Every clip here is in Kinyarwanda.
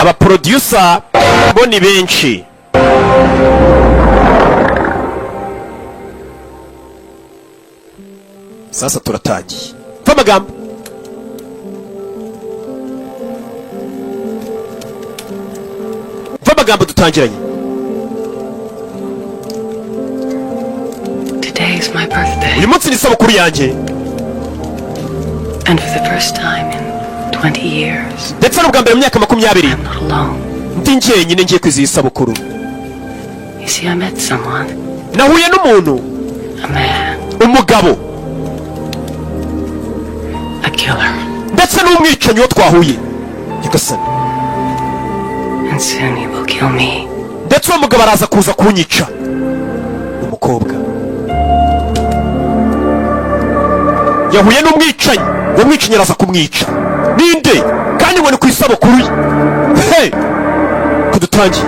Abaproducer bo ni benshi. Sasa turatangiye. Mva amagambo, mva amagambo, dutangiranye. Today is my birthday, Uyu munsi ni isabukuru yanjye. and for the first time in 20 years, Ndetse n'ubwa mbere mu myaka 20 I'm not alone. ndi njyenyine ngiye kwizihiza isabukuru. You see, I met someone, Nahuye n'umuntu, a man, umugabo, a killer, ndetse n'umwicanyi wo twahuye, nyagasani. and soon he will kill me. Ndetse uwo mugabo araza kuza kunyica. Umukobwa yahuye n'umwicanyi, uwo mwicanyi araza kumwica. Ninde kandi ngo ni ku isabukuru ye? He kudutangiye.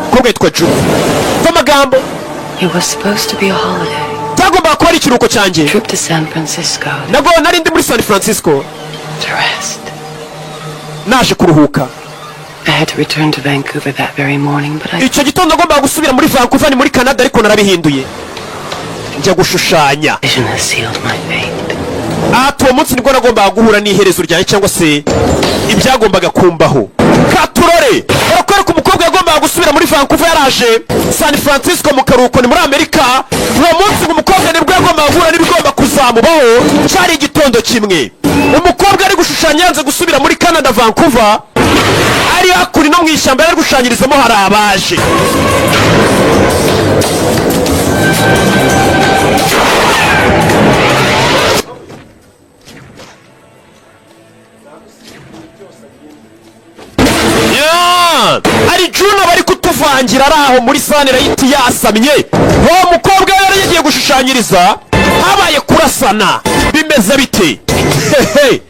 Umukobwa yitwa Juno. Mva amagambo. It was supposed to be a holiday. Byagombaga kuba ari ikiruhuko cyanjye. Trip to San Francisco Nabwo nari ndi muri San Francisco to rest. naje kuruhuka. I had to return to Vancouver that very morning, but I Icyo gitondo nagombaga gusubira muri Vancouver, ni muri Canada, ariko narabihinduye njya gushushanya. vision has sealed my fate. Ati uwo munsi nibwo nagombaga guhura n'iherezo ryanjye cyangwa se ibyagombaga kumbaho. Katurore, barakwereka umukobwa yagombaga gusubira muri Vancouver, yaraje San Francisco mu karuhuko, ni muri Amerika. Uwo munsi ngo umukobwa nibwo yagombaga guhura n'ibigomba kuzamubaho. Cyari igitondo kimwe, umukobwa ari gushushanya, yanze gusubira muri Canada, Vancouver. Ari hakuno no mu ishyamba yari gushushanyirizamo hari abaje. Ya! Ari Juno bari kutuvangira, ari aho muri Sunlight yasamye. Uwo mukobwa yari yagiye gushushanyiriza, habaye kurasana. Bimeze bite? Hehe,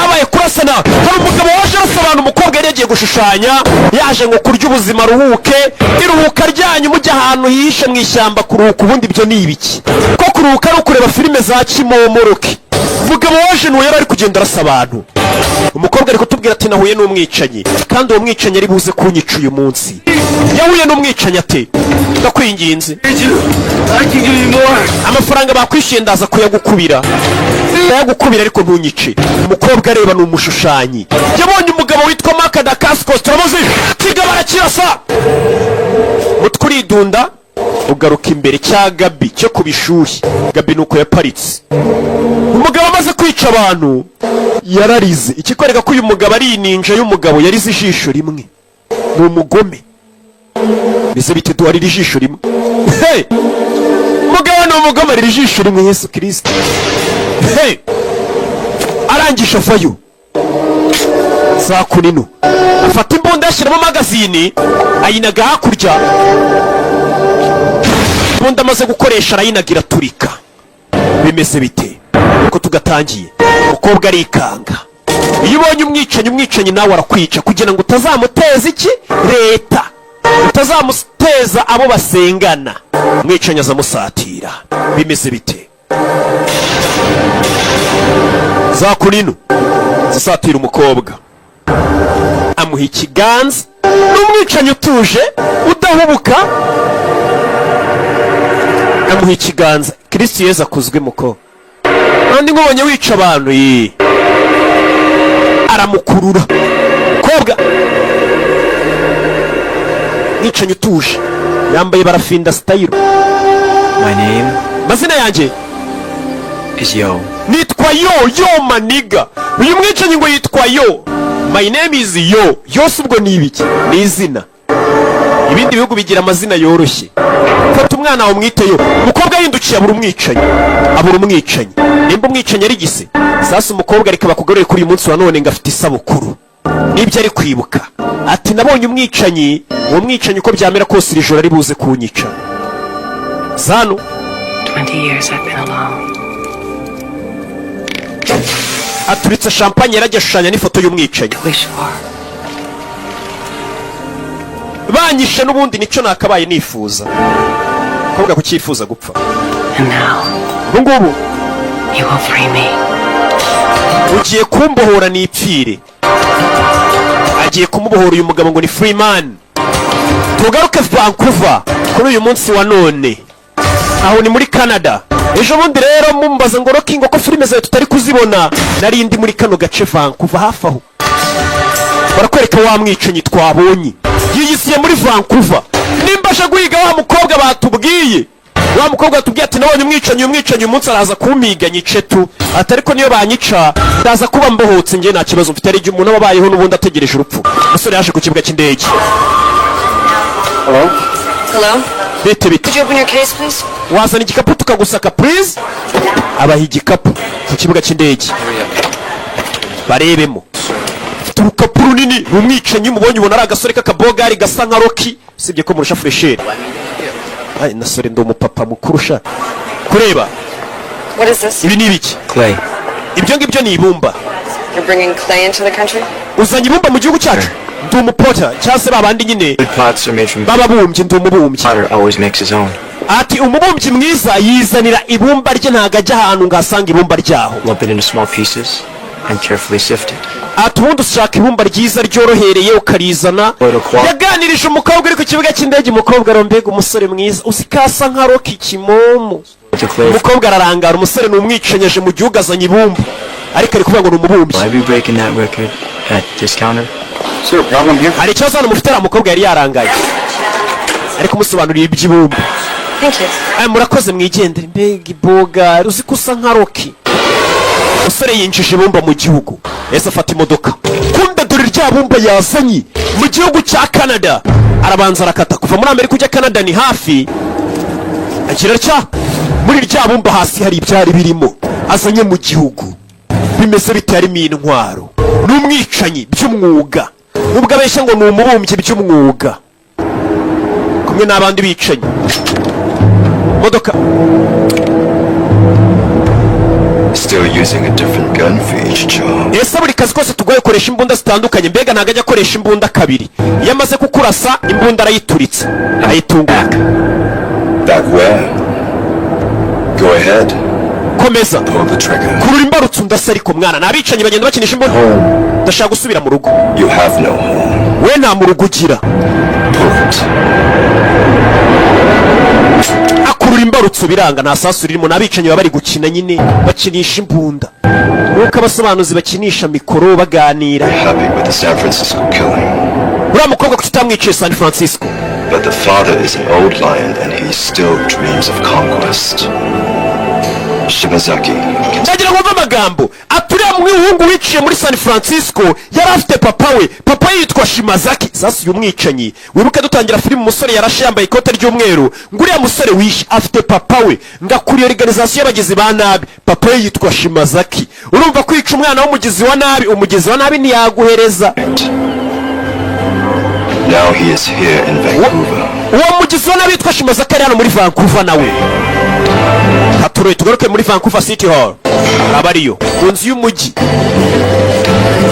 habaye kurasana. Hari umugabo waje arasa abantu. Umukobwa yari yagiye gushushanya, yaje ngo kurya ubuzima, aruhuke. Iruhuka ryanyu mujya ahantu hihishe mu ishyamba kuruhuka, ubundi ibyo ni ibiki? Ko kuruhuka ari ukureba filime za kimomoroke? Umugabo waje nuwo yari ari kugenda arasa abantu. Umukobwa ari kutubwira ati nahuye n'umwicanyi, kandi uwo mwicanyi ari buze kunyica uyu munsi. Yahuye n'umwicanyi ate? Ndakwinginze, amafaranga bakwishyuye ndaza kuyagukubira, ndayagukubira, ariko ntunyice. Umukobwa areba, ni umushushanyi, yabonye umugabo witwa Mark Dacascos, turamuzi. Kigabo arakirasa, umutwe uridunda ugaruka imbere cya Gabi cyo ku bishuhi. Gabi nuko yaparitse. Umugabo amaze kwica abantu yararize, ikikwereka ko uyu mugabo ari ininja y'umugabo. Yarize ijisho rimwe, ni umugome. Mbese bite duharira ijisho rimwe? Hey! Umugabo ni umugome, arira ijisho rimwe. Yesu Kirisito! Hey! Arangije avayo za kunino, afata imbunda, ashyiramo magazine, ayinaga hakurya. Imbunda amaze gukoresha arayinaga, iraturika. Bimeze bite uko tugatangiye? Umukobwa arikanga. Iyo ubonye umwicanyi, umwicanyi nawe arakwica kugira ngo utazamuteza iki? Leta, utazamuteza abo basengana. Umwicanyi azamusatira. Bimeze bite? Za kunino zisatira umukobwa, amuha ikiganza. Ni umwicanyi utuje, udahubuka, amuha ikiganza. Kristo Yezu akuzwe. Muko kandi nkubonye wica abantu ye, aramukurura. Kobwa mwicanyi utuje, yambaye barafinda style. My name Amazina yanjye is Yo. nitwa Yo. Yo maniga, uyu mwicanyi ngo yitwa Yo. My name is Yo. Yose ubwo ni ibiki? Ni izina. Ibindi bihugu bigira amazina yoroshye. Fata umwana wawe umwite Yo. Umukobwa yahindukiye abura umwicanyi, abura umwicanyi. Nimba umwicanyi ari gise. Sasa umukobwa reka bakugarure kuri uyu munsi wa none, ngo afite isabukuru, nibyo ari kwibuka. Ati nabonye umwicanyi, uwo mwicanyi uko byamera kose iri joro ari buze kunyica. Zano. 20 years I've been alone. Aturitse champagne, yarajya ashushanya n'ifoto y'umwicanyi. To wish for. Banyishe n'ubundi nicyo nakabaye nifuza. Umukobwa kucyifuza gupfa. And now Ubu ngubu you will free me. Ugiye kumbohora nipfire. Agiye kumubohora. Uyu mugabo ngo ni Freeman. Tugaruke Vancouver kuri uyu munsi wa none, aho ni muri Canada. Ejo bundi rero mumbaza ngo: "Rocky, ngo ko filime zawe tutari kuzibona?" Nari ndi muri kano gace Vancouver hafi aho. Barakwereka wa mwicanyi twabonye yiyisiye muri Vancouver, nimba aje guhiga wa mukobwa batubwiye. Wa mukobwa batubwiye ati: "Nabonye umwicanyi, uyu mwicanyi uyu munsi araza kumpiga nyice tu." Ati: "Ariko niyo banyica ndaza kuba mbohotse, njye nta kibazo mfite." Hari igihe umuntu aba abayeho n'ubundi ategereje urupfu. Umusore yaje ku kibuga cy'indege. Hello? Bite bite? Could you open your case, please? Wazana igikapu tukagusaka, please? Abaha igikapu ku kibuga cy'indege barebemo. Afite urukapu runini. Ni umwicanyi. Umubonye ubona ari agasore k'akabogari gasa nka Rocky, usibye ko murusha fraîcheur. Ay, nasore, ndi umupapa mukuru sha kureba. What is this? Ibi ni ibiki? Clay. Ibyo ngibyo ni ibumba. You're bringing clay into the country? Uzanye ibumba mu gihugu cyacu? Ndi umupotter, cyangwa se babandi nyine Good pots are made from. b'ababumbyi. Ndi umubumbyi. Potter always makes his own. Ati: "Umubumbyi mwiza yizanira ibumba rye, ntabwo ajya ahantu ngo ahasange ibumba ryaho." Lump it into small pieces and carefully sift it. Ati: "Ubundi ushaka ibumba ryiza ryorohereye ukarizana." Protocol. Yaganirije umukobwa uri ku kibuga cy'indege. Umukobwa arombega umusore mwiza, uzi ko asa nka Rocky kimomo. The clay. Umukobwa ararangara. Umusore ni umwicanyi, aje mu gihugu azanye ibumba, ariko ari kuvuga ngo ni umubumbyi. Will I be breaking that record at this counter? Is there a problem here? Hari ikibazo hano mufite? Ariya mukobwa yari yarangaye, ari kumusobanurira iby'ibumba. Thank you. Aya, murakoze, mwigendere. Mbega iboga, uzi ko usa nka Rocky. Umusore yinjije ibumba mu gihugu, ese afata imodoka. Kumbe dore rya bumba yazanye mu gihugu cya Canada. Arabanza arakata kuva muri Amerika ujya Canada ni hafi. Agira atya, muri rya bumba hasi hari ibyari birimo azanye mu gihugu. Bimeze bite? Harimo intwaro. Ni umwicanyi by'umwuga, nubwo abeshya ngo ni umubumbyi by'umwuga, kumwe n'abandi bicanyi. Modoka. Still using a different gun for each job. Ese buri kazi kose tugoye ukoresha imbunda zitandukanye? Mbega ntabwo ajya akoresha imbunda kabiri. Iyo amaze kukurasa, imbunda arayituritsa, arayitungura. Back where? Go ahead. Komeza. Pull the trigger. Kurura imbarutso ndasa. Ariko mwana, ni abicanyi bagenda bakinisha imbunda. Ndashaka gusubira mu rugo. You have no home. We nta mu rugo ugira. Pull it. Akurura imbarutso biranga, nta sasu ririmo. Ni abicanyi, baba bari gukina nyine, bakinisha imbunda nk'uko abasobanuzi bakinisha mikoro baganira. Happy with the San Francisco killing. Uriya mukobwa kuki utamwiciye San Francisco? But the father is an old lion and he still dreams of conquest. Shimazaki can Ndagira ngo mve amagambo aturiya muhungu wiciye muri San Francisco yari afite papa we. Papa we yitwa Shimazaki. Sasa uyu mwicanyi, wibuke dutangira filime, umusore yarashe yambaye ikote ry'umweru, ngo uriya musore wishe afite papa we ngakuriye organization y'abagizi ba nabi, papa we yitwa Shimazaki. Urumva kwica umwana w'umugizi wa nabi, umugizi wa nabi ntiyaguhereza. Now he is here in Vancouver. Uwo mugizi wa nabi witwa Shimazaki ari hano muri Vancouver nawe. Haturoye, tugaruke muri Vancouver City Hall, aba ariyo ku nzu y'umujyi.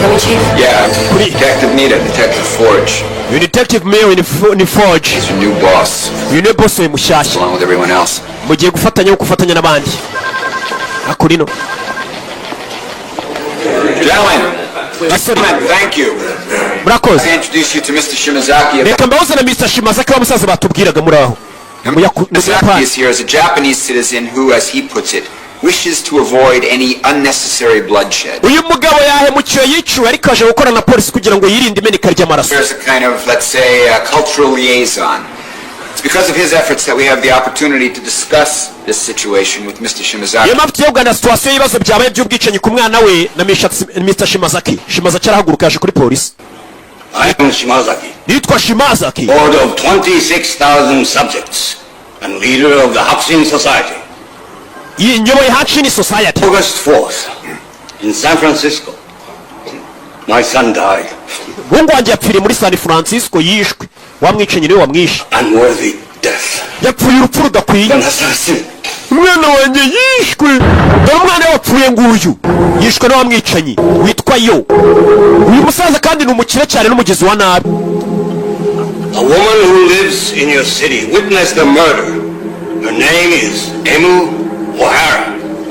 Coming, Chief? Yeah, Detective Nita, Detective Forge. Uyu Detective Mayor ni Forge. He's your new boss, Uyu niwe boss we mushyashya. along with everyone else. Mugiye gufatanya no gufatanya n'abandi hakurino. Gentlemen, Basore. gentlemen, thank you. Murakoze. I introduce you to Mr. Shimazaki. Reka mbahuze na Mr Shimazaki, wa musaza batubwiraga muri aho mu Shimazaki Buyapani. is here as a Japanese citizen who, as he puts it, wishes to avoid any unnecessary bloodshed. Uyu mugabo yahemukiwe, yiciwe, ariko aje gukorana na polisi kugira ngo yirinde imeneka ry'amaraso. There's a kind of, let's say, a cultural liaison. It's because of his efforts that we have the opportunity to discuss this situation with Mr. Shimazaki. Niyo mpamvu tugiye kuganira situation y'ibibazo byabaye by'ubwicanyi ku mwana we na Mr Shimazaki. Shimazaki arahaguruka, yaje kuri polisi. I am Shimazaki, Yitwa Shimazaki. lord of 26,000 subjects and leader of the Hakushin Society. Nyoboye Hanshin Society. August 4th, in San Francisco, my son died. Umuhungu wanjye yapfiriye muri San Francisco, yishwe. Wamwicanyi niwe wamwishe. Unworthy death. Yapfuye urupfu rudakwiye. An assassin. Umwana wanjye yishwe. Dore umwana we wapfuye nguyu, yishwe n'uwamwicanyi witwa yo. Uyu musaza kandi ni umukire cyane n'umugizi wa nabi. A woman who lives in your city witnessed the murder. Her name is Emu O'Hara.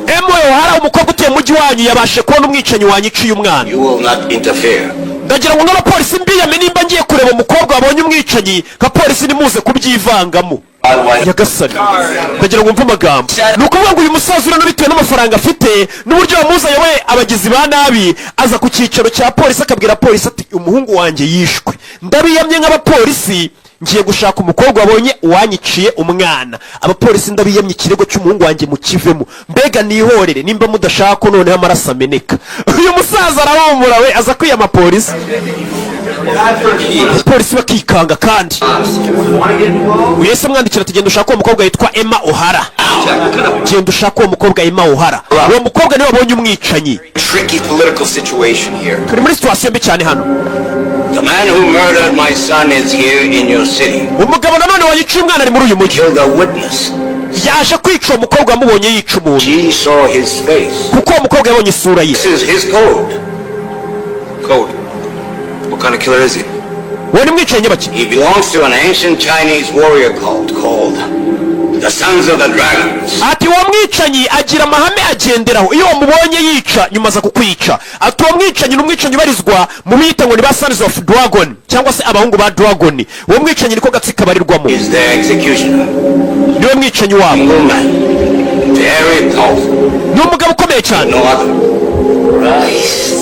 Emma O'Hara, umukobwa utuye mu mujyi wanyu, yabashe kubona umwicanyi wanyiciye umwana. You will not interfere. Ndagira ngo nk'abapolisi mbiyame, nimba ngiye kureba umukobwa wabonye umwicanyi, nka polisi nimuze kubyivangamo. Nyagasani, ndagira ngo mve amagambo. Ni ukuvuga ngo uyu musaza urano, bitewe n'amafaranga afite n'uburyo bamuzi ayoboye abagizi ba nabi, aza ku cyicaro cya polisi akabwira polisi ati: "Umuhungu wanjye yishwe, ndabiyamye nk'abapolisi, ngiye gushaka umukobwa wabonye uwanyiciye umwana. Abapolisi ndabiyamye, ikirego cy'umuhungu wanjye mukivemo, mbega nihorere nimba mudashaka ko noneho amaraso ameneka." Uyu musaza arahumura, we aza kwiyama polisi, polisi bakikanga. Kandi uyu yahise amwandikira ati: "Genda ushake uwo mukobwa witwa Emma O'Hara, genda ushake uwo mukobwa Emma O'Hara, uwo mukobwa niwe wabonye umwicanyi." Tricky political situation here. Turi muri situation mbi cyane hano. The man who murdered my son is here in your city. Umugabo nanone wayiciye umwana ari muri uyu mujyi. Killed a witness. Yaje kwica uwo mukobwa wamubonye yica umuntu. She saw his face. Kuko uwo mukobwa yabonye isura ye. This is his code. Code. What kind of killer is he? Uwo ni mwicanyi nyabaki? He belongs to an ancient Chinese warrior cult called the Sons of the Dragons. Ati uwo mwicanyi agira amahame agenderaho, iyo wamubonye yica nyuma aza kukwica. Ati uwo mwicanyi ni umwicanyi ubarizwa mu biyita ngo ni ba Sons of Dragon, cyangwa se abahungu ba Dragon. Uwo mwicanyi niko gatsiko kabarirwamo. Is their executioner. Niwe mwicanyi wabo. Single man. Very powerful. Ni umugabo ukomeye cyane. No other.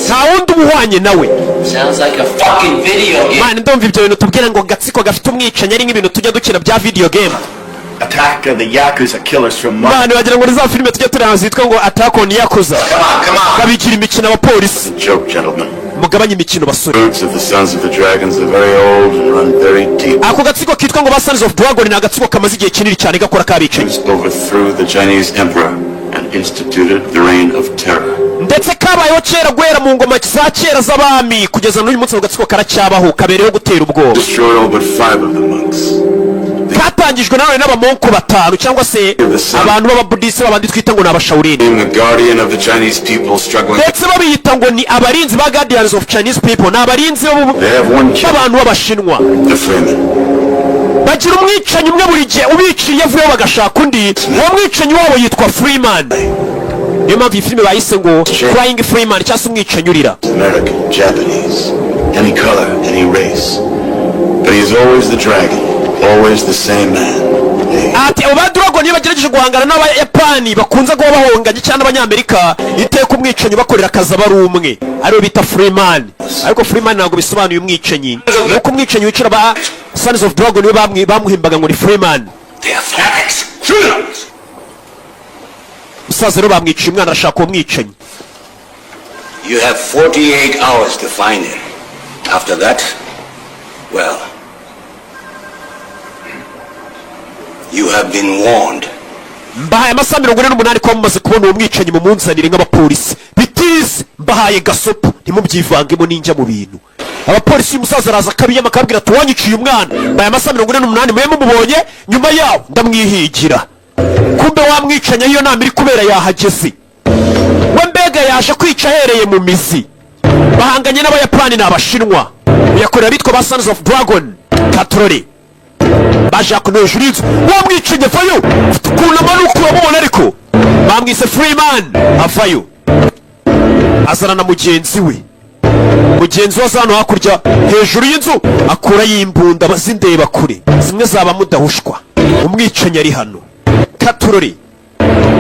Nta wundi uba uhwanye nawe. Sounds like a fucking video game. Man, ndumva ibyo bintu tubwira ngo gatsiko gafite umwicanyi ari nk'ibintu tujya dukina bya video game. Attack of the Yakuza killers from Mars. Man, wagira ngo ni za filime tujya tureba zitwa ngo Attack on Yakuza. Come on, come on. Babigira imikino abapolisi. Joke, gentlemen. Mugabanye imikino, basore. Roots of the Sons of the Dragons are very old and run very deep. Ako gatsiko kitwa ngo ba Sons of Dragon ni agatsiko kamaze igihe kinini cyane gakora kabicanyi. Overthrew the Chinese emperor and instituted the reign of terror. Ndetse kabayeho kera, guhera mu ngoma za kera z'abami kugeza n'uyu munsi, ako gatsiko karacyabaho, kabereyeho gutera ubwoba. Destroyed all but five of the monks. Katangijwe nanone n'abamonko batanu, cyangwa se abantu b'ababudisi, babandi twita ngo ni abashawurini. Being the guardian of the Chinese people struggling. Ndetse babiyita ngo ni abarinzi ba Guardians of Chinese People, ni abarinzi They have one killer, b'abantu b'abashinwa. the Freeman. Bagira umwicanyi umwe, buri gihe ubiciye avuyeho bagashaka undi. Uwo mwicanyi wabo yitwa Freeman, niyo mpamvu iyi filime bayise ngo Crying Freeman, cyangwa se umwicanyi urira. American, Japanese, any color, any race. But he is always the dragon, always the same man. They Ati abo ba Dragon iyo bagerageje guhangana n'Abayapani bakunze kuba bahonganye cyangwa n'Abanyamerika, iteka umwicanyi ubakorera akazi aba ari umwe, ariwe bita Freeman. Ariko Freeman ntabwo bisobanuye umwicanyi, nuko umwicanyi wicara ba Sons of Dragon we bamuhimbaga ngo ni Freeman. They are fanatics. Criminals. Umusaza rero bamwiciye umwana, arashaka uwo mwicanyi. You have 48 hours to find him. After that, well, you have been warned. Mbahaye amasaha 48 kuba mumaze kubona uwo mwicanyi mumunzanire nk'abapolisi. Bitize mbahaye gasopo, ntimubyivangemo ninjya mu bintu. Abapolisi, uyu musaza araza akabiyama, akabwira ati: "Uwanyiciye umwana, mbaye amasaha 48 mube mumubonye, nyuma yawo ndamwihigira." Kumbe wa mwicanyi aho iyo nama iri kubera yahageze we, mbega yaje kwica ahereye mu mizi. Bahanganye n'Abayapani n'Abashinwa, uyakorera abitwa ba Sons of Dragon. Katorore baje hakuno hejuru y'inzu, wa mwicanyi avayo. Ufite ukuntu amanuka, uramubona, ariko bamwise Freeman. Avayo azana na mugenzi we. Mugenzi we aza hano hakurya hejuru y'inzu, akurayo imbunda zindeba kure, zimwe zaba mudahushwa. Umwicanyi ari hano. Katurore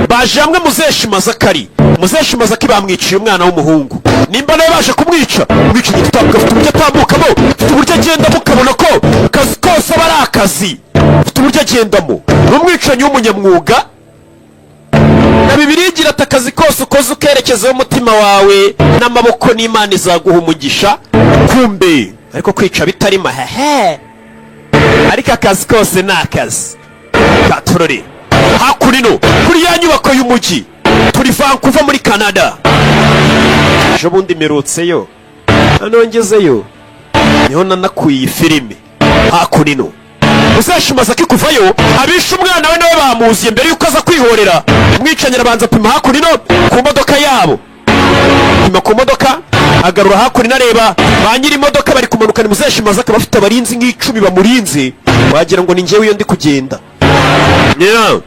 baje hamwe. Muzeshi Mazakari, Muzeshi Mazaki bamwiciye umwana w'umuhungu, nimba nawe baje kumwica. Umwicanyi tutambuka, afite uburyo atambukamo, afite uburyo agendamo, ukabona ko akazi kose aba ari akazi. Afite uburyo agendamo, ni umwicanyi w'umunyamwuga. Na Bibiliya igira ati: "Akazi kose ukoze ukerekezaho umutima wawe n'amaboko, n'Imana izaguha umugisha." Kumbe ariko kwica bitarimo hehe, ariko akazi kose ni akazi. Katurore hakurino kuri ya nyubako y'umujyi. Turi Vancouver muri Canada. Ejo bundi mperutseyo, hano ngezeyo niho nanakuye iyi filime. Hakurino uzashimaza kuvayo, abishe umwana we nawe bamuziye. Mbere yuko aza kwihorera, umwicanyi arabanza apima hakurino ku modoka yabo, apima ku modoka, agarura hakurino, areba ba nyiri imodoka bari kumanuka. Ni Muzeshimaza, akaba afite abarinzi nk'icumi bamurinze, wagira ngo ni njyewe iyo ndi kugenda. Yeah.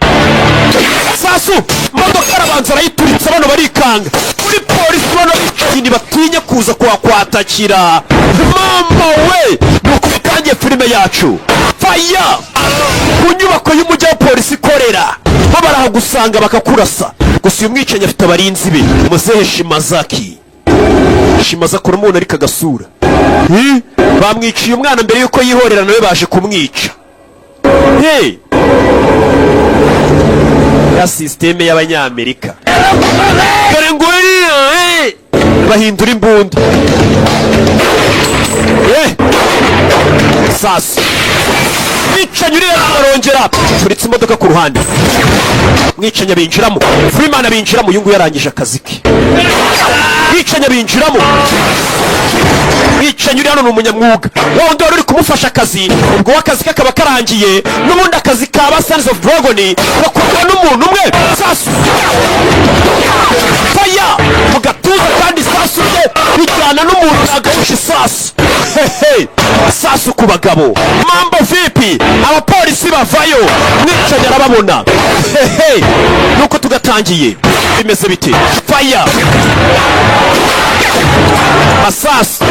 Sasu, modoka arabanza arayituritsa, bano barikanga kuri polisi. Bano bicaye ntibatinye kuza kuhakwatakira. Mama we, nuko bitangiye filime yacu. Faya ku nyubako y'umujyi wa polisi ikorera, bo barahagusanga bakakurasa. Gusa uyu mwicanyi afite abarinzi be. Muzehe Shimazaki, Shimazaki uramubona ariko agasura. Hi? Bamwiciye umwana mbere yuko yihorera, nawe baje kumwica. Hey! Ya sisiteme y'Abanyamerika, dore ngo bahindura imbunda. Sasu, mwicanyi uriya arongera turitse imodoka ku ruhande. Mwicanyi abinjiramo, Freeman abinjiramo. Uyu nguyu yarangije akazi ke. Mwicanyi abinjiramo. Mwicanyi uri hano ni umunyamwuga, wa wundi wari uri kumufasha akazi. Ubwo we akazi ke kaba karangiye. N'ubundi akazi ka ba Sons of Dragon gakorwa n'umuntu umwe. Sasu, faya mu gatuza, kandi isasu rye rijyana n'umuntu, ntabwo isasu. Hehe, sasu ku bagabo. Mambo vipi? Abapolisi bavayo, mwicanyi arababona. Hehe, nuko tugatangiye. Bimeze bite? Faya, masasu.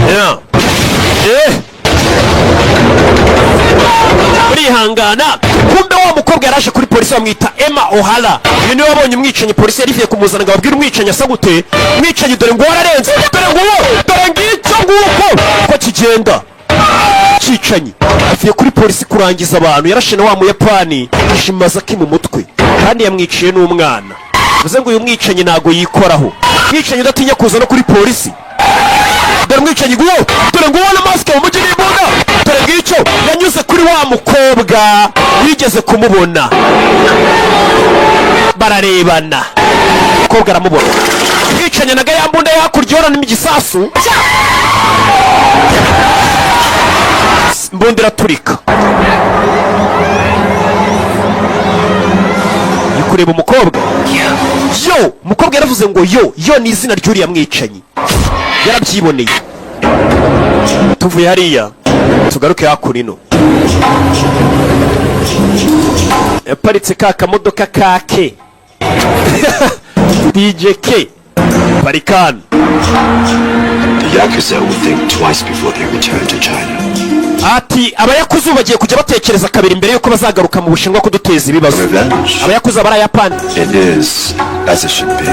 Yeah. Murihangana. Kumbe wa mukobwa yaraje kuri polisi, bamwita Emma O'Hara. Uyu niwe wabonye umwicanyi. Polisi yari ivuye kumuzana ngo ababwire umwicanyi asa gute. Umwicanyi dore ngo wararenze, dore nguwo, dore ngicyo, nguko ko kigenda. Cyicanyi avuye kuri polisi kurangiza abantu. Yarashe na wa Muyapani Shimazaki mu mutwe, kandi yamwiciye n'umwana. Bivuze ngo uyu mwicanyi ntago yikoraho, mwicanyi udatinya kuza no kuri polisi. Dore umwicanyi nguwo, dore nguwo na masike mu mujyi n'imbunda. Dore ngicyo, yanyuze kuri wa mukobwa yigeze kumubona, bararebana, umukobwa aramubona. Mwicanyi naga ya mbunda yo hakurya ihorana igisasu, imbunda iraturika. Ni kureba umukobwa. Yo, umukobwa yaravuze ngo yo yo ni izina ry'uriya mwicanyi, yarabyiboneye. Tuvuye hariya tugaruke hakuno. Yaparitse ka kamodoka kake DJK parikani. The Yakuza will think twice before they return to China. Ati abayakuza bagiye kujya batekereza kabiri mbere yuko bazagaruka mu Bushinwa kuduteza ibibazo. Revenge. Abayakuza barayapani. It is as it should be.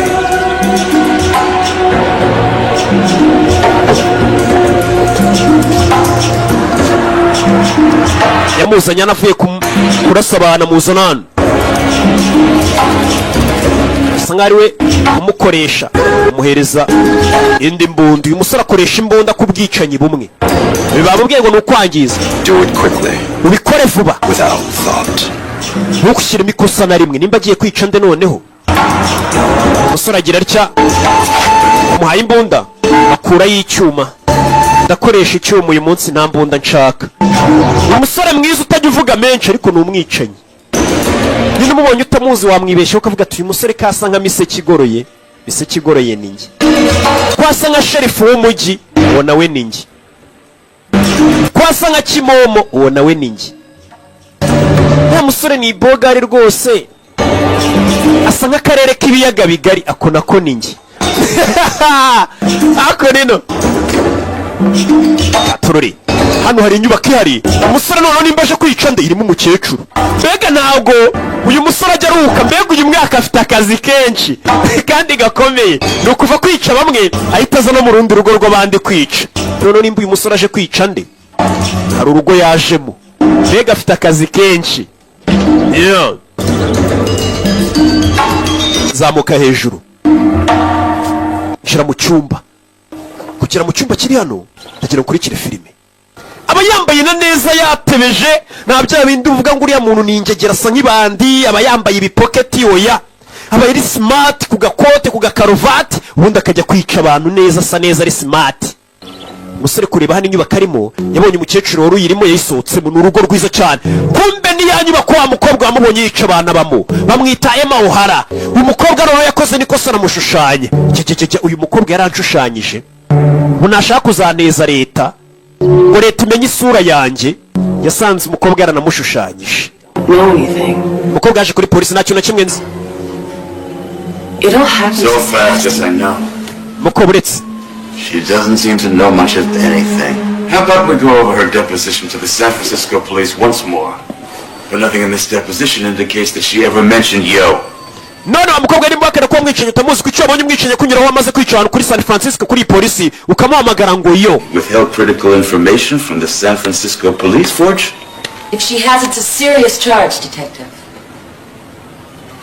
Yamuzanye anavuye kurasa abantu, amuzana hano asa nkaho ari we umukoresha, amuhereza indi mbunda. Uyu musore akoresha imbunda ku bwicanyi bumwe, bamubwiye ngo ni ukwangiza. Do it quickly, Ubikore vuba, without thought. ntukushyiremo ikosa na rimwe. Nimba agiye kwica nde? Noneho umusore agira atya, amuhaye imbunda, akurayo icyuma. Ndakoresha icyuma uyu munsi, nta mbunda nshaka. Umusore mwiza utajya uvuga menshi, ariko ni umwicanyi nyine. Umubonye utamuzi wamwibeshyaho ukavuga ati: "Uyu musore kasa nka miseke igoroye." Miseke igoroye ni njye. Kwasa nka sheriff w'umujyi, uwo nawe ni njye. Kwasa nka Kimomo, uwo nawe ni njye. Nta musore ni ibogari rwose, asa nk'akarere k'ibiyaga bigari, ako nako ni njye. Ako nino tururi. Hano hari inyubako ihari. Umusore noneho nimba aje kwica nde? Irimo umukecuru. Mbega ntabwo uyu musore ajya aruhuka. Mbega uyu mwaka afite akazi kenshi kandi gakomeye. Ni ukuva kwica bamwe, ahita aza no mu rundi rugo rw'abandi kwica. Noneho nimba uyu musore aje kwica nde? Hari urugo yajemo. Mbega afite akazi kenshi. Yeah. Zamuka hejuru, nshyira mu cyumba. Kugera mu cyumba kiri hano, ndagira ngo ukurikire filime. Aba yambaye na neza, yatebeje, nta bya bindi uvuga ngo uriya muntu ni ingegera, asa nk'ibandi, aba yambaye ibipoketi. Oya, aba ari smart ku gakote, ku gakaruvati, ubundi akajya kwica abantu neza, asa neza, ari smart. Umusore kureba hano inyubako arimo, yabonye umukecuru wari uyirimo yayisohotsemo. Ni urugo rwiza cyane. Kumbe ni ya nyubako wa mukobwa wamubonye yica abana bamo, bamwita Emma O'Hara. Uyu mukobwa noneho yakoze nikosa aramushushanya. Cececece, uyu mukobwa yaranshushanyije ngo nashaka kuzaneza leta, ngo leta imenye isura yanjye. Yasanze umukobwa yaranamushushanyije. Know anything. Umukobwa yaje kuri polisi: nta kintu na kimwe nzi. It all happens So fast, yes, I know. Mukobwa, uretse. She doesn't seem to know much of anything. How about we go over her deposition to the San Francisco police once more? But nothing in this deposition indicates that she ever mentioned Yo. None wa mukobwa nimba wakana ko umwicanyi utamuzi, kuki wabonye umwicanyi akunyuraho wamaze kwica ahantu kuri San Francisco kuri iyi polisi, ukamuhamagara ngo yo? Withheld critical information from the San Francisco police force? If she has, it's a serious charge, Detective.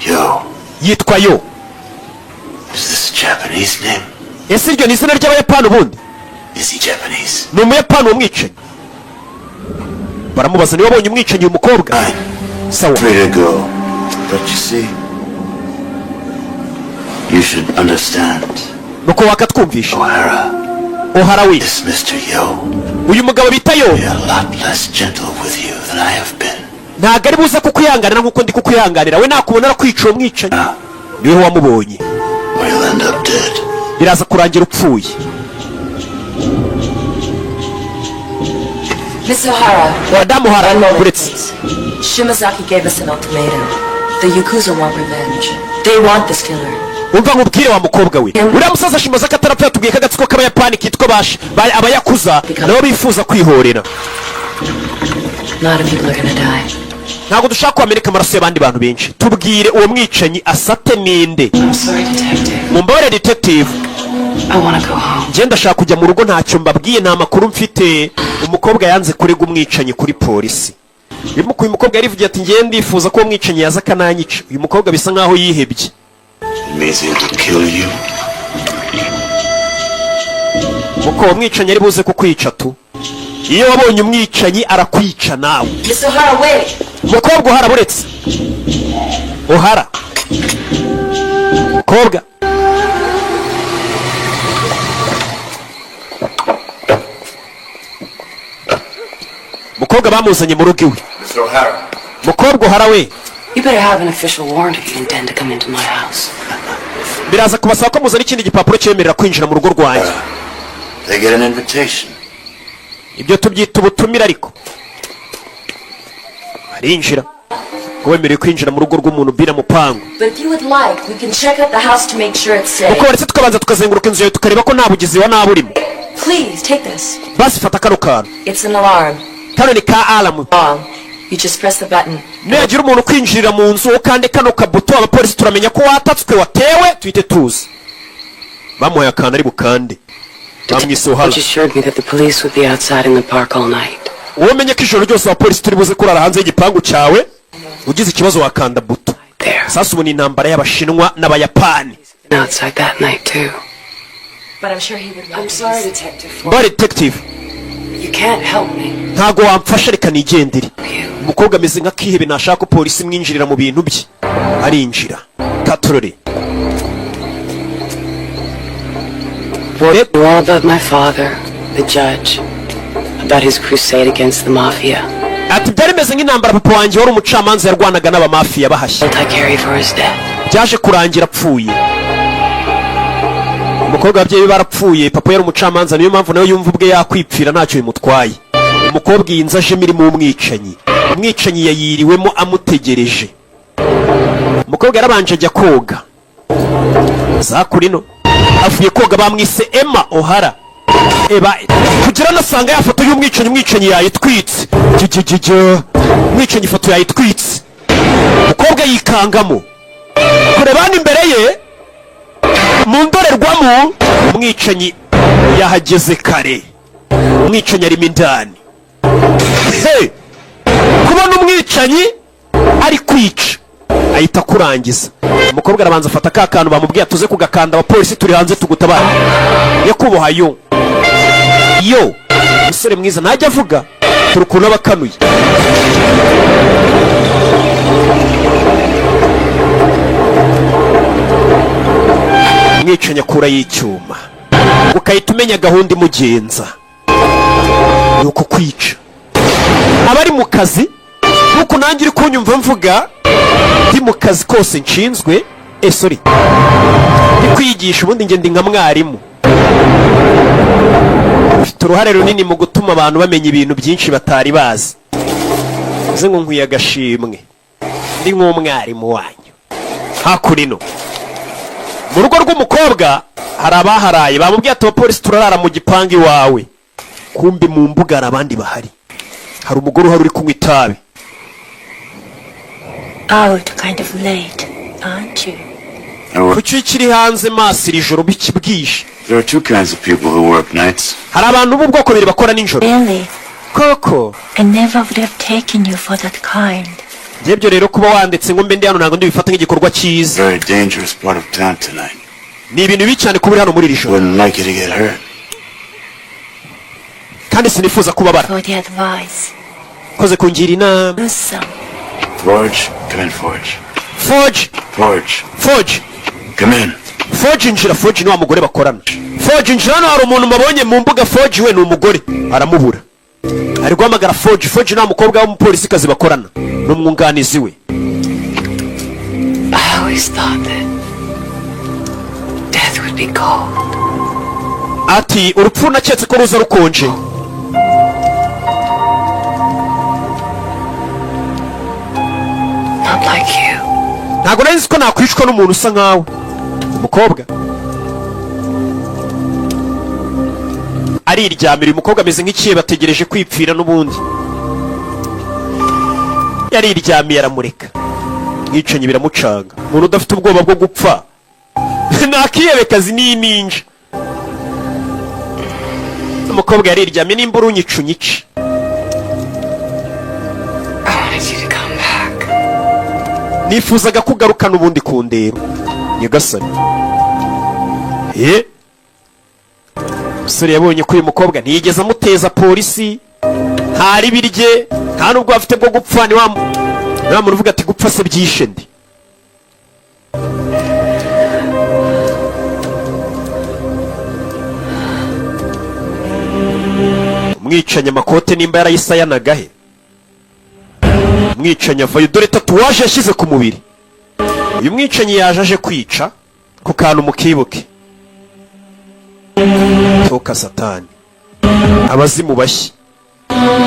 Yo. Yitwa Yo. Is this a Japanese name? Ese iryo ni izina ry'Abayapani ubundi? Is he Japanese? Ni Umuyapani uwo mwicanyi? Baramubaza niba wabonye umwicanyi uyu mukobwa. Sawa. Free to go. But you see, you should understand. Nuko wakatwumvisha. O'Hara, O'Hara we, this Mr. Yo, uyu mugabo bita Yo, be a lot less gentle with you than I have been. Ntabwo ari buze kukwihanganira nk'uko ndi kukwihanganira. We nakubona arakwica. Uwo mwicanyi niwe wamubonye. Or you'll end up dead. Biraza kurangira upfuye. Miss O'Hara. Madamu O'Hara. One moment, Uretse. please. Shimazaki gave us an ultimatum. The Yakuza want revenge. They want this killer. Umva nkubwire wa mukobwa we, uriya musaza Shimazaki atarapfa yatubwiye ko agatsiko k'Abayapani kitwa Abayakuza nabo bifuza kwihorera. A lot of people are gonna die. Ntabwo dushaka ko hameneka amaraso y'abandi bantu benshi. Tubwire uwo mwicanyi asate ninde. I'm sorry, Detective. Mumbabarire, detective. I wanna go home. Njye ndashaka kujya mu rugo, ntacyo mbabwiye, nta makuru mfite. Umukobwa yanze kurega umwicanyi kuri polisi. Uyu mukobwa yarivugiye ati: ngewe ndifuza ko uwo mwicanyi yaza akananyica. Uyu mukobwa bisa nkaho yihebye. It means he will kill you. Kuko uwo mwicanyi ari buze kukwica tu. Iyo wabonye umwicanyi arakwica nawe. Miss O'Hara, wait! Umukobwa O'Hara, buretse. O'Hara, mukobwa. Mukobwa bamuzanye mu rugo iwe. Mr. O'Hara. Mukobwa O'Hara we. You better have an official warrant if you intend to come into my house. Biraza kubasaba ko muzana ikindi gipapuro cyemerera kwinjira mu rugo rwanjye. They get an invitation. Ibyo tubyita ubutumire, ariko arinjira ngo wemerewe kwinjira mu rugo rw'umuntu bira mupangu. But if you would like, we can check out the house to make sure it's safe. Kuko baretse tukabanza tukazenguruka inzu yawe, tukareba ko nta bugizi wa nabi urimo. Please, take this. Basi fata kano kantu. It's an alarm. Kano ni ka alarm. Wrong. You just press the button. Nihagira umuntu kwinjirira mu nzu, ukande kano kabuto, abapolisi turamenya ko watatswe, watewe, tuhite tuzi. Bamuhaye akantu ari bukande, bamwise O'Hara. Which assured me that the police would be outside in the park all night. Wowe umenye ko ijoro ryose abapolisi turi buze kurara hanze y'igipangu cyawe. Ugize ikibazo wakanda buto. There. Sasa ubu ni intambara y'Abashinwa n'Abayapani. And outside that night, too. But I'm sure he would. I'm sorry, Detective. Mbare, detective. You can't help me. Ntabwo wamfasha, reka nigendere. Umukobwa ameze nk'akihebe, ntashaka ko polisi imwinjirira mu bintu bye. Arinjira katorore. Knew all about my father, the judge, about his crusade against the mafia. Ati byari bimeze nk'intambara. Papa wanjye wari umucamanza yarwanaga n'abamafiya bahashye. Guilt I carry for his death. Byaje kurangira apfuye. Umukobwa, ababyeyi be barapfuye, papa yari umucamanza, niyo mpamvu nawe yumva ubwe yakwipfira ntacyo bimutwaye. Umukobwa iyi nzu ajemo irimo umwicanyi. Umwicanyi yayiriwemo amutegereje. Umukobwa yarabanje ajya koga zakurino. Avuye koga, bamwise Emma O'Hara. Eba kugira anasanga ya foto y'umwicanyi. Umwicanyi yayitwitse. Jijijiji, umwicanyi ifoto yayitwitse. Umukobwa yikangamo kureba hano imbere ye mu ndorerwamo. Umwicanyi yahageze kare, umwicanyi arimo indani. Hey! Kubona umwicanyi ari kwica ahita akurangiza. Umukobwa arabanza afata ka kantu bamubwiye, tuze kugakanda abapolisi turi hanze tugutabara. Nyakubahwa yo yo, umusore mwiza ntajya avuga, turi ukuntu aba akanuye. Umwicanyi akurayo icyuma, ukahita umenya gahunda imugenza. Ni uku kwica abari mu kazi, nk'uku nanjye uri kunyumva mvuga, ndi mu kazi kose nshinzwe, sorry, ndi kwigisha. Ubundi njye ndi nka mwarimu, mfite uruhare runini mu gutuma abantu bamenya ibintu byinshi batari bazi. Bivuze ngo nkwiye agashimwe, ndi nk'umwarimu wanyu. Hakurino mu rugo rw'umukobwa hari abaharaye, bamubwiye ati: "Abapolisi turarara mu gipangu iwawe." Kumbi mu mbuga hari abandi bahari, hari umugore uhari uri kunywa itabi. Out kind of late, aren't you? Kuki ukiri hanze maso iri joro biki bwije? There are two kinds of people who work nights. Hari abantu b'ubwoko bubiri bakora nijoro. Really? Koko? I never would have taken you for that kind. Ibyo rero kuba wanditse ngo mbe ndi hano, ntabwo ndibifata nk'igikorwa cyiza. Very dangerous part of town tonight. Ni ibintu bibi cyane kuba uri hano muri iri joro. Wouldn't like you to get hurt. Kandi sinifuza kubabara. For the advice. Koze kungira inama. Do some. Forge, come in, Forge. Forge. Forge, Forge. come in. Forge, injira. Forge ni wa mugore bakorana. Forge, injira hano, hari umuntu mabonye mu mbuga. Forge we ni umugore, aramubura, ari guhamagara Forge. Forge ni wa mukobwa w'umupolisikazi bakorana, ni umwunganizi we. I always thought that death would be cold. Ati: "Urupfu naketse ko ruza rukonje." Not like you. Ntabwo nari nzi ko nakwicwa n'umuntu usa nkawe. Umukobwa ariryamira. Uyu mukobwa ameze nk'ikiye, bategereje kwipfira n'ubundi. Yariryamiye, aramureka. Mwicanyi biramucanga, umuntu udafite ubwoba bwo gupfa ni akiyebekazi, ni ninja. Umukobwa yariryamye, nimba urunyica unyice. I wanted you to come back. Nifuzaga ko ugaruka n'ubundi kundeba, nyagasani. Ye umusore yabonye ko uyu mukobwa ntiyigeze amuteza polisi, nta ribi rye, nta n'ubwo afite bwo gupfa. Ni wa muntu uvuga ati: "Gupfa se byishe ndi?" Umwicanyi amakote nimba yarayisayanaga he? Umwicanyi avayo, dore tatouage yashyize ku mubiri. Uyu mwicanyi yaje aje kwica ku kantu, mukibuke toka satani, abazimu bashya.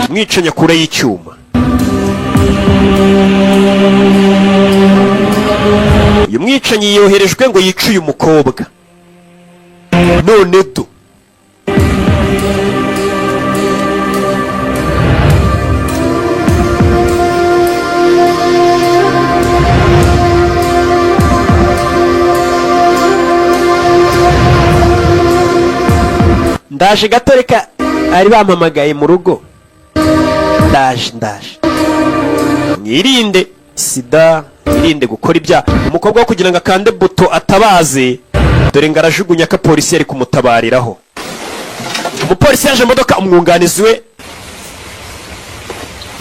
Umwicanyi akurayo icyuma. Uyu mwicanyi yoherejwe ngo yice uyu mukobwa, none do ndaje gato, reka bari bampamagaye mu rugo, ndaje, ndaje. Mwirinde sida, mwirinde gukora ibyaha. Umukobwa wo kugira ngo akande buto atabaze, dore ngo arajugunya ko polisi yari kumutabariraho. Umupolisi yaje mu modoka, umwunganizi we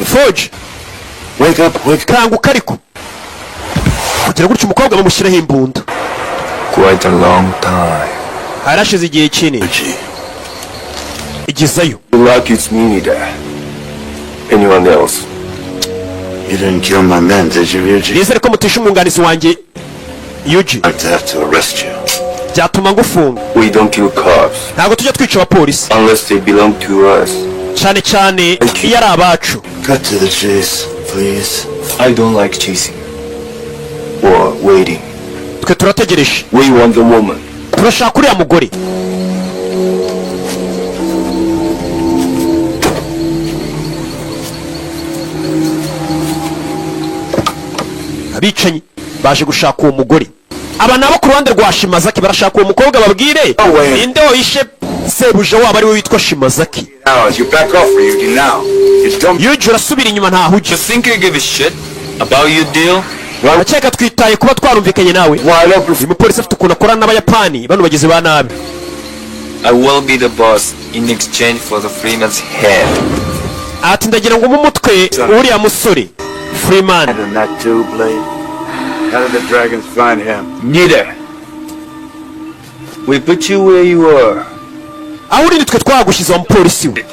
Forge. Wake up, wake up. Kanguka. Ariko kugira gutyo umukobwa bamushyiraho imbunda. Quite a long time. Harashize igihe kinini, igezayo. Lucky it's me neither. Anyone else? You didn't kill my men, did you, Ryuji? Nizere ko mutisha umwunganizi wanjye Yuji. I'd have to arrest you. Byatuma ngufunga. We don't kill cops Ntabwo tujya twica abapolisi unless they belong to us. cyane cyane iyo ari abacu. Cut to the chase, please. I don't like chasing or waiting. Twe turategereje. We want the woman. Turashaka uriya mugore. Abicanyi baje gushaka uwo mugore. Aba nabo ku ruhande rwa Shimazaki barashaka uwo mukobwa, babwire ninde wishe sebuja wabo, ari we witwa Shimazaki. Hours. You back off, Ryuji, now. You don't. Yuji, urasubira inyuma, ntaho ujya. You think I give a shit about your deal? Ndakeka twitaye kuba twarumvikanye nawe. Uyu mupolisi afite ukuntu akorana n'Abayapani bano bagizi ba nabi. I will be the boss in exchange for the Freeman's head. Ati: "Ndagira ngo umutwe uriya musore Freeman." And that too, Blade. How did the dragons find him? Neither. We put you where you are. Aho uri nitwe twagushyize, wa mupolisi we.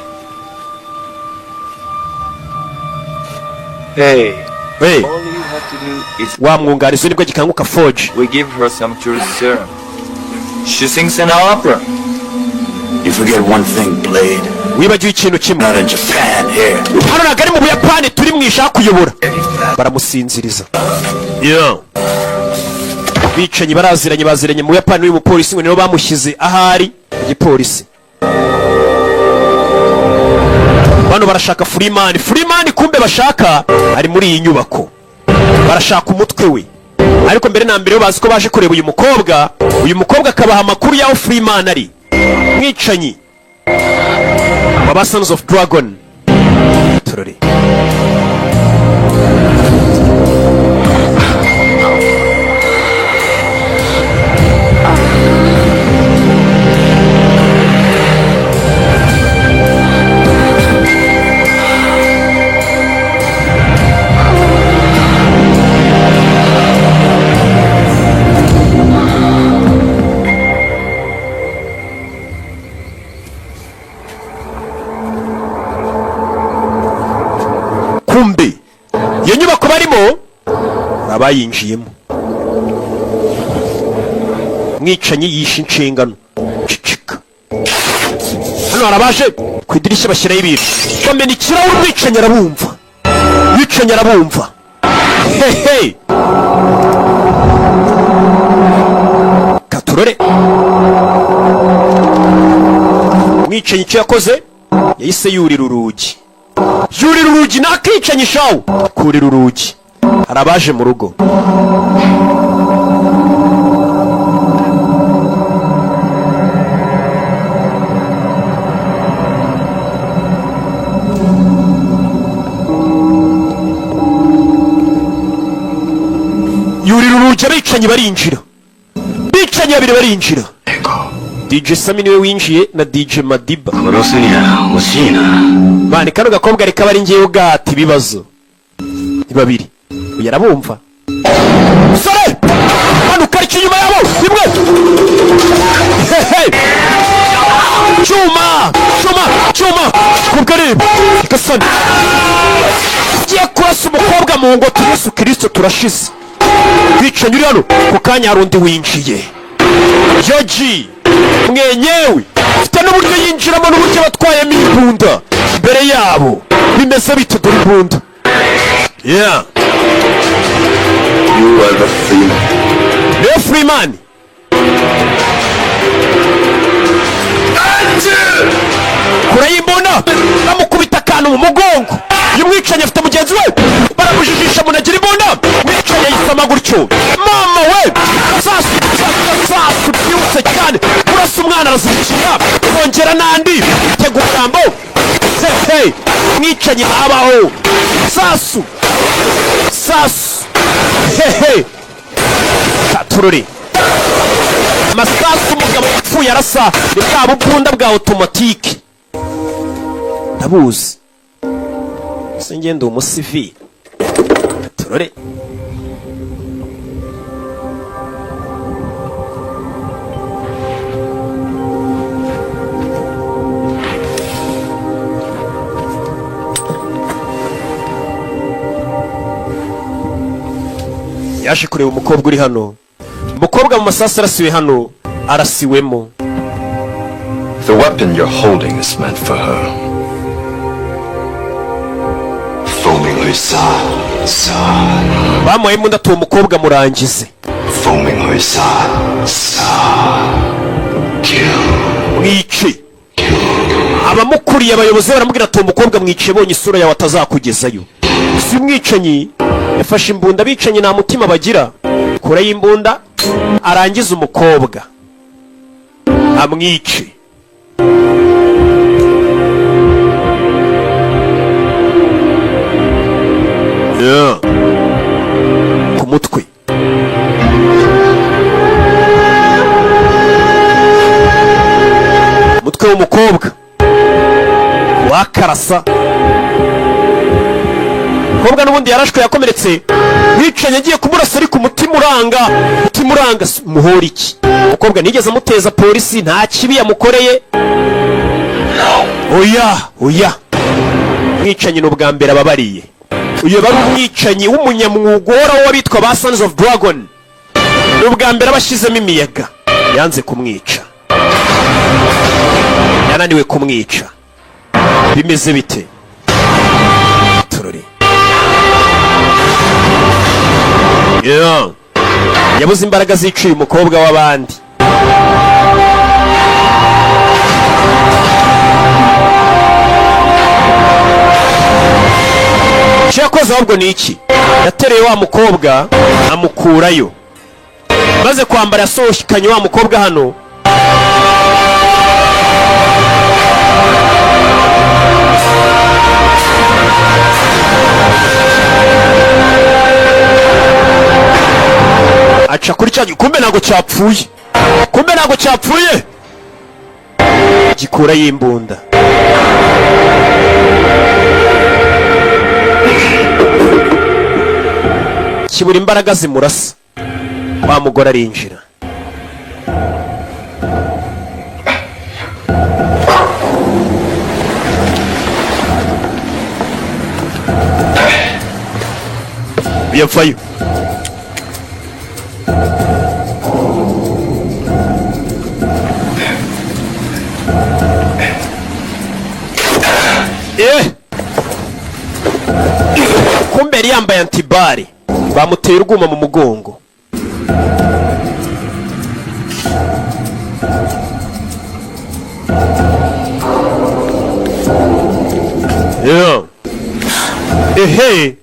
Hey, Hey, all you have to do is wa mwunganizi nibwo gikanguka Forge. We give her some truth serum. She sings an opera. You forget one thing, Blade. Wibagiwe ikintu kimwe. Not in Japan here. Hano ntabwo ari mu Buyapani, turi mu ishaka kuyobora. Baramusinziriza. Yeah. Bicanyi baraziranye, baziranye mu Buyapani. N'uyu mupolisi ngo nibo bamushyize ahari igipolisi. Bano barashaka Freeman. Freeman kumbe bashaka ari muri iyi nyubako, barashaka umutwe we. Ariko mbere na mbere bo bazi ko baje kureba uyu mukobwa, uyu mukobwa akabaha amakuru y'aho Freeman ari, mwicanyi wa Sons of Dragon. Turore. Kumbe iyo nyubako barimo hari abayinjiyemo. Mwicanyi yishe inshingano. Cicika, hano hari abaje ku idirishya bashyiraho ibintu, bamena ikirahure. Umwicanyi arabumva, umwicanyi arabumva. Hehe, katurore. Umwicanyi icyo yakoze, yahise yurira urugi, yurira urugi. Nakicanyi shawu kurira urugi. Hari abaje mu rugo. Yurira urugi, abicanyi barinjira. Bicanyi babiri barinjira. DJ Sami niwe winjiye na DJ Madiba. 殺すには惜しいな。 Bane kano gakobwa reka bari ngewe ugahata ibibazo. Ni babiri, uyu arabumva. Sore manuka, ariko inyuma yabo rimwe. Hehe, cyuma, cyuma, cyuma kubwo areba gasani ugiye kurasa umukobwa mu ngo. Yesu Kirisito, turashize. Bicanyi uri hano ku kanya, hari undi winjiye, Yoji mwenyewe ufite n'uburyo yinjiramo n'uburyo batwayemo imbunda mbere yabo. Bimeze bite? Dore imbunda, yeah. You are the Freeman. Niwe Freeman. Kure y'imbunda, bamukubita akantu mu mugongo. Uyu mwicanyi afite mugenzi we, baramujijisha munagira imbunda. Mwicanyi ayisama gutyo. Mama we, sasu, sasu byihuse cyane, kurasa umwana arazibukira, kongera n'andi tega umurambo. Hehe, mwicanyi abaho. Sasu, sasu, hehe, katururi amasasu. Umugabo yapfuye arasa ni bwa bubunda bwa automatique, ndabuzi se ngende umusivili. Turore. Yaje kureba umukobwa uri hano. Umukobwa mu masasu arasiwe hano, arasiwemo. The weapon you're holding is meant for her. Foaming sa sa. Bamuhaye imbunda ati uwo mukobwa murangize. Foaming sa sa. Kill. Mwice. Abamukuriye, abayobozi baramubwira ati uwo mukobwa mwice, bonye isura yawe atazakugezayo. Si umwicanyi yafashe imbunda. Abicanyi nta mutima bagira. Kure y'imbunda, arangize umukobwa, amwice. Yeah. Ku mutwe umutwe w'umukobwa wakarasa. Umukobwa n'ubundi yarashwe, yakomeretse. Wicanyi agiye kumurasa ariko umutima uranga, umutima uranga. Muhora iki? Umukobwa nigeze amuteza polisi, nta kibi yamukoreye. Oya, oya. Mwicanyi ni ubwa mbere ababariye. Uyu aba ari umwicanyi w'umunyamwuga uhoraho w'abitwa ba Sons of Dragon. Ni ubwa mbere aba ashyizemo imiyaga. Yanze kumwica, yananiwe kumwica. Bimeze bite? Turore. Yeah. Yabuze imbaraga ziciye umukobwa w'abandi. Icyo yakoze ahubwo ni iki? Yatereye wa mukobwa amukurayo, maze kwambara yasohokanye wa mukobwa hano. Aca kuri cya, kumbe ntabwo cyapfuye, kumbe ntabwo cyapfuye, gikurayo imbunda. Kibura imbaraga zimurasa. Wa mugore arinjira. Yapfayo. Eh! Kumbe yari yambaye anti-balles, bamuteye urwuma mu mugongo. Yeah. Ehe,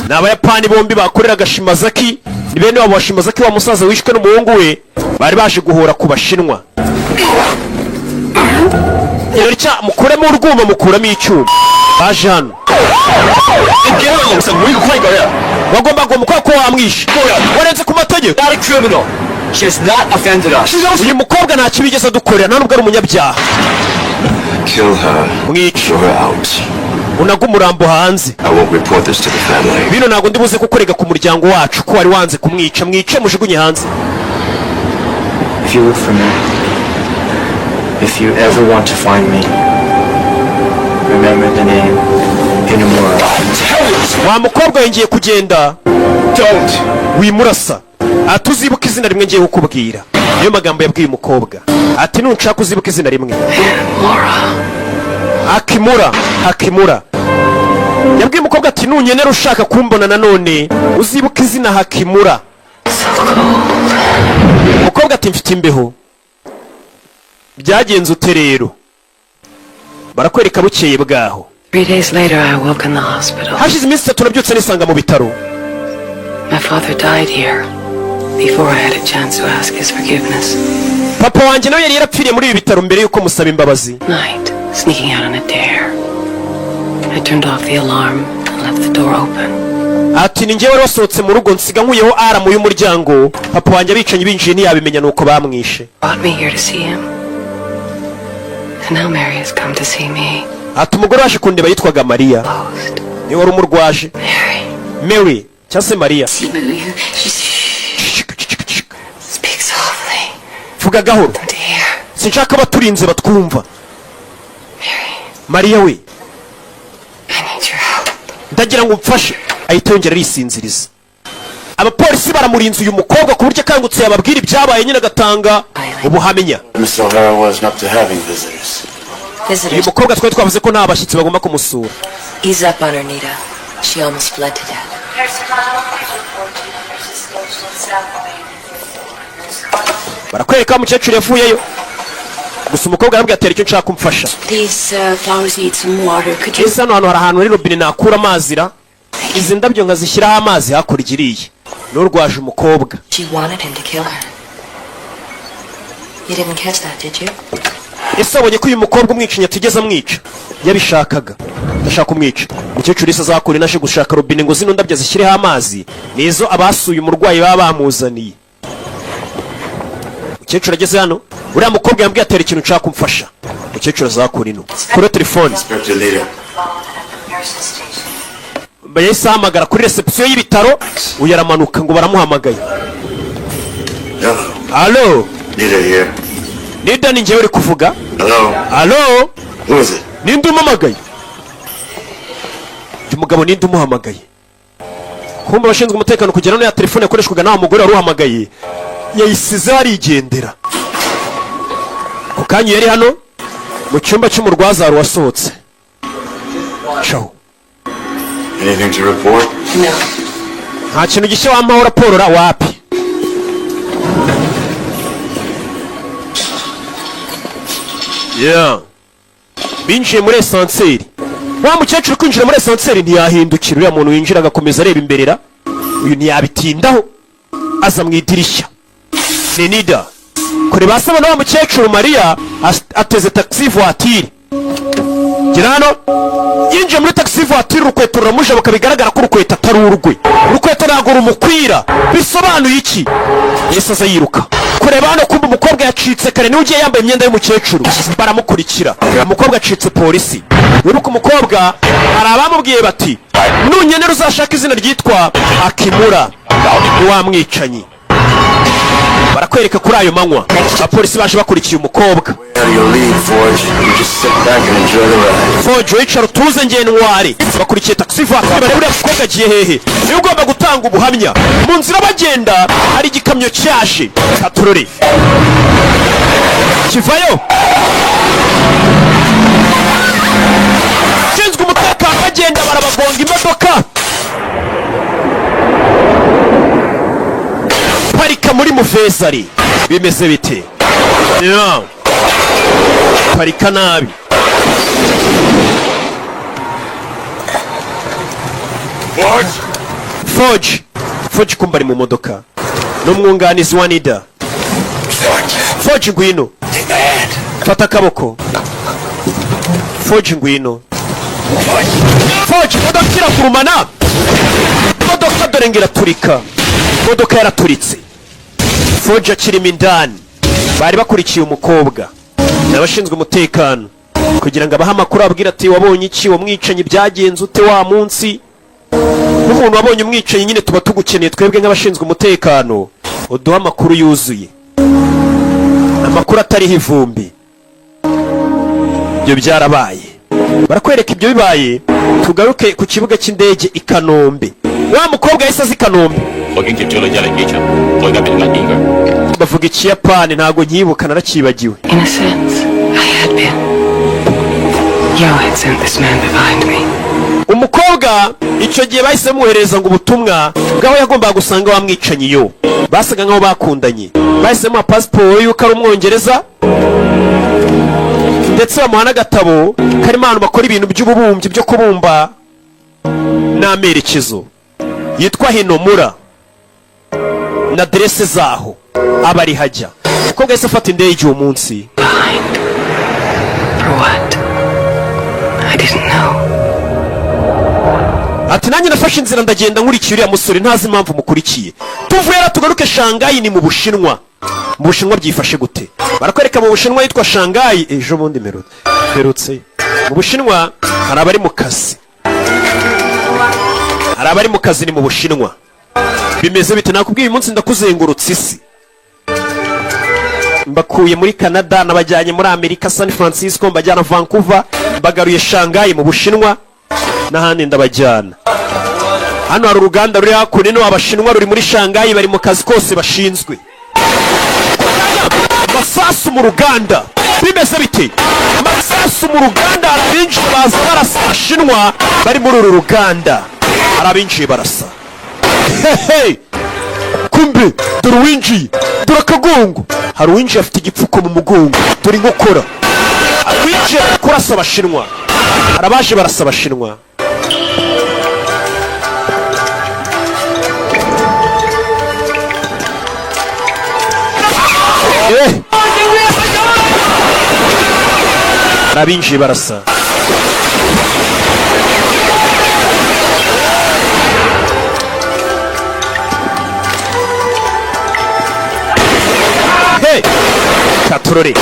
ni Abayapani bombi bakoreraga Shimazaki, ni bene wabo wa Shimazaki, wa musaza wishwe n'umuhungu we. Bari baje guhora ku Bashinwa. Cya mukuremo urwuma, mukuramo icyuma. Baje hano, bagomba ngo ko wamwishe, warenze ku mategeko. Uyu mukobwa nta kibi yigeze adukorera, nta nubwo ari umunyabyaha. Kill her. Mwice. Throw her out. Unaga umurambo hanze. I won't report this to the family. Bino ntabwo ndi buze kukurega ku muryango wacu ko wari wanze kumwica. Mwice, mujugunye hanze. If you look for me, if you ever want to find me, remember the name Inamura. Wa mukobwa we, ngiye kugenda. Wimurasa. Ati uzibuka izina rimwe ngiye kukubwira. Niyo magambo yabwiye umukobwa, ati nunshaka uzibuka izina rimwe, Hakimura. Hakimura. Yabwiye umukobwa ati nunyenera ushaka kumbona nanone uzibuka izina Hakimura. Umukobwa ati mfite imbeho. Byagenze ute rero? Barakwereka bukeye bwaho. 3 days later, I woke in the hospital. Hashize iminsi 3 nabyutse nisanga mu bitaro. My father died here before I had a chance to ask his forgiveness. Papa wanjye nawe yari yarapfiriye muri ibi bitaro mbere y'uko musaba imbabazi. Night, sneaking out on a dare. I turned off the alarm and left the door open. Ati ni njyewe wari wasohotse mu rugo, nsiga nkuyeho alarm y'umuryango. Papa wanjye abicanyi binjiye ntiyabimenya, nuko bamwishe. Brought me here to see him. And now Mary has come to see me. Ati umugore waje kundeba yitwaga Mariya, niwe wari umurwaje. Mary cyangwa se Mariya. Cicika, cicika, cicika. Speak softly. Vuga gahoro. To hear. Sinshaka abaturinze batwumva. Mariya we. I need your help. Ndagira ngo umfashe. Ahita yongera arisinziriza. Abapolisi baramurinze uyu mukobwa ku buryo akangutse yababwira ibyabaye nyine, agatanga ubuhamya. Miss O'Hara wasn't up to having visitors. Uyu Visitors. mukobwa twari twavuze ko nta bashyitsi bagomba kumusura. Ease up on her, Nita. She almost bled to death. Barakwereka wa mukecuru yavuyeyo, gusa umukobwa arabwira ati hari icyo nshaka kumfasha. These flowers need some water. Could you? Ese hano hantu hari ahantu hari robine nakura amazi ra, izi ndabyo nkazishyiraho amazi? Hakurya iriya n'urwaje umukobwa. She wanted him to kill her. You didn't catch that, did you? Ese wabonye ko uyu mukobwa umwicanyi atigeze amwica? Yabishakaga, ndashaka kumwica. Umukecuru isi azakura inaje gushaka robine ngo zino ndabyo azishyireho amazi, nizo abasuye umurwayi baba bamuzaniye. Umukecuru ageze hano, uriya mukobwa yambwiye atera ikintu nshaka kumfasha. Umukecuru azakura ino kuri telefone. Inspector Nita. Yahise ahamagara kuri reception y'ibitaro, uyu aramanuka ngo baramuhamagaye. Hello. Alo. Nita here. Nida, ni njyewe uri kuvuga. Hello. Alo. Who is it? Ninde umpamagaye? Uyu mugabo ninde umuhamagaye? Kumva abashinzwe umutekano kugera no ya telefone yakoreshwaga n'awa mugore wari uhamagaye yayisize arigendera. Ku kanya yari hano mu cyumba cy'umurwaza hari uwasohotse caho. Anything to report? No. Nta kintu gishya wampaho raporo ra? Wapi. Yeah. Binjiye muri ascenseur. Wa mukecuru kwinjira muri ascenseur ntiyahindukira. Uriya muntu winjira agakomeza areba imbere ra, uyu ntiyabitindaho, aza mu idirishya. Ni Nida kure basaba na wa mukecuru Mariya ateze taxi voiture. Gira hano, yinjiye muri taxi voiture, urukweto ruramujabuka, bigaragara ko urukweto atari urwe, urukweto ntabwo rumukwira. Bisobanuye iki? Yesu aza yiruka kureba hano. Kumva umukobwa yacitse kare, niwe ugiye yambaye imyenda y'umukecuru, baramukurikira. Umukobwa acitse polisi. Wibuke umukobwa, hari abamubwiye bati: "Nunkenera uzashaka izina ryitwa Akimura, ni wa mwicanyi." Barakwereka kuri ayo manywa abapolisi baje bakurikiye umukobwa. Out of your league, Forge. You just sit back and enjoy the ride. Forge, wicara utuze, nge ntware. Bakurikiye taxi voiture, bareba uriya mukobwa agiye hehe, niwe ugomba gutanga ubuhamya. Mu nzira bagenda hari igikamyo cyaje katurore kivayo. Ushinzwe umutekano bagenda barabagonga, imodoka parika muri muvezari. Bimeze bite? Yeah. Parika nabi. Forge! Forge, Forge, kumba ari mu modoka n'umwunganizi wa Nida. Forge, ngwino. Take my hand. Fata akaboko. Forge, ngwino. Forge, imodoka iragurumana, imodoka dore ngo iraturika, imodoka yaraturitse. Forge akirimo indani, bari bakurikiye umukobwa n'abashinzwe umutekano kugira ngo abahe amakuru, ababwire ati: "Wabonye iki? Wamwicanyi byagenze ute wa munsi?" Nk'umuntu wabonye umwicanyi nyine, tuba tugukeneye twebwe nk'abashinzwe umutekano, uduhe amakuru yuzuye, amakuru atariho ivumbi. Ibyo byarabaye, barakwereka ibyo bibaye. Tugaruke ku kibuga cy'indege i Kanombe. Wa mukobwa yahise aza i Kanombe. 我已經接咗女仔嚟機場，我而家俾緊見佢。 Bavuga Ikiyapani, ntabwo nkibuka, narakibagiwe. In a sense, I had been. Yo had sent this man to find me. Umukobwa icyo gihe bahise bamwohereza ngo ubutumwa bw'aho yagombaga gusanga wa mwicanyi. Yo basaga nk'aho bakundanye, bahise bamuha pasiporo y'uko ari Umwongereza, ndetse bamuha n'agatabo karimo ahantu bakora ibintu by'ububumbyi, byo kubumba, n'amerekezo, yitwa Hinomura, na aderese zaho aba ari hajya. Umukobwa yahise afata indege uwo munsi. Behind. For what? I didn't know. Ati: "Nanjye nafashe inzira ndagenda nkurikiye uriya musore, ntazi impamvu mukurikiye." Tuvuye rero tugaruke Shangayi, ni mu Bushinwa. Mu Bushinwa byifashe gute? Barakwereka mu Bushinwa yitwa Shangayi. Ejo bundi mperutse mu Bushinwa, hari abari mu kazi, hari abari mu kazi. Ni mu Bushinwa bimeze bite? Nakubwiye, uyu munsi ndakuzengurutsa isi. Mbakuye muri Canada, nabajyanye muri Amerika, San Francisco, mbajyana Vancouver, mbagaruye Shangayi mu Bushinwa, n'ahandi ndabajyana. Hano hari uruganda ruri hakuno ino, Abashinwa ruri muri Shangayi, bari mu kazi kose bashinzwe. Masasu mu ruganda, bimeze bite? Masasu mu ruganda, hari abinjiye baza barasa. Abashinwa bari muri uru ruganda, hari abinjiye barasa. Hehe, kumbe dore uwinjiye, dore akagongo. Hari uwinjiye afite igipfuko mu mugongo, dore inkokora. Uwinjiye ari kurasa Abashinwa, hari abaje barasa Abashinwa. Hari abinjiye barasa. Hey! Katurore.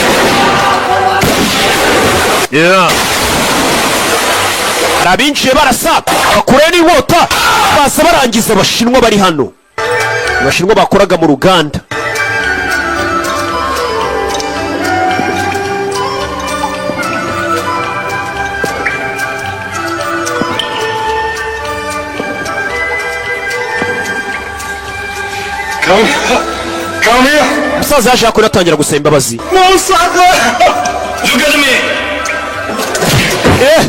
Yeah. Hari abinjiye barasa, bakurayo n'inkota, baza barangiza Abashinwa bari hano, Abashinwa bakoraga mu ruganda. Come, come here. Umusaza yaje hakuri atangira gusaba imbabazi. Musaza. Look at me. Eh,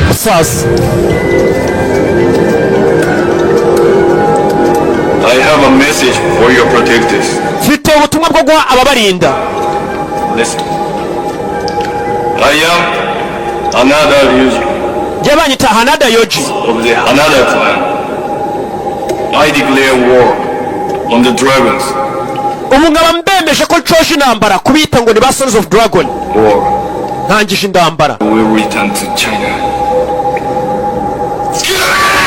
musaza. I have a message for your protectors. Mfite ubutumwa bwo guha ababarinda. Listen. I am Hanada Ryuji Njye banyita Hanada Yoji of the Hanada clan. I declare war on the dragons. Ubu nkaba mbemeje ko nshoje intambara kubita ngo ni ba Sons of Dragon. War Ntangije intambara. will return to China.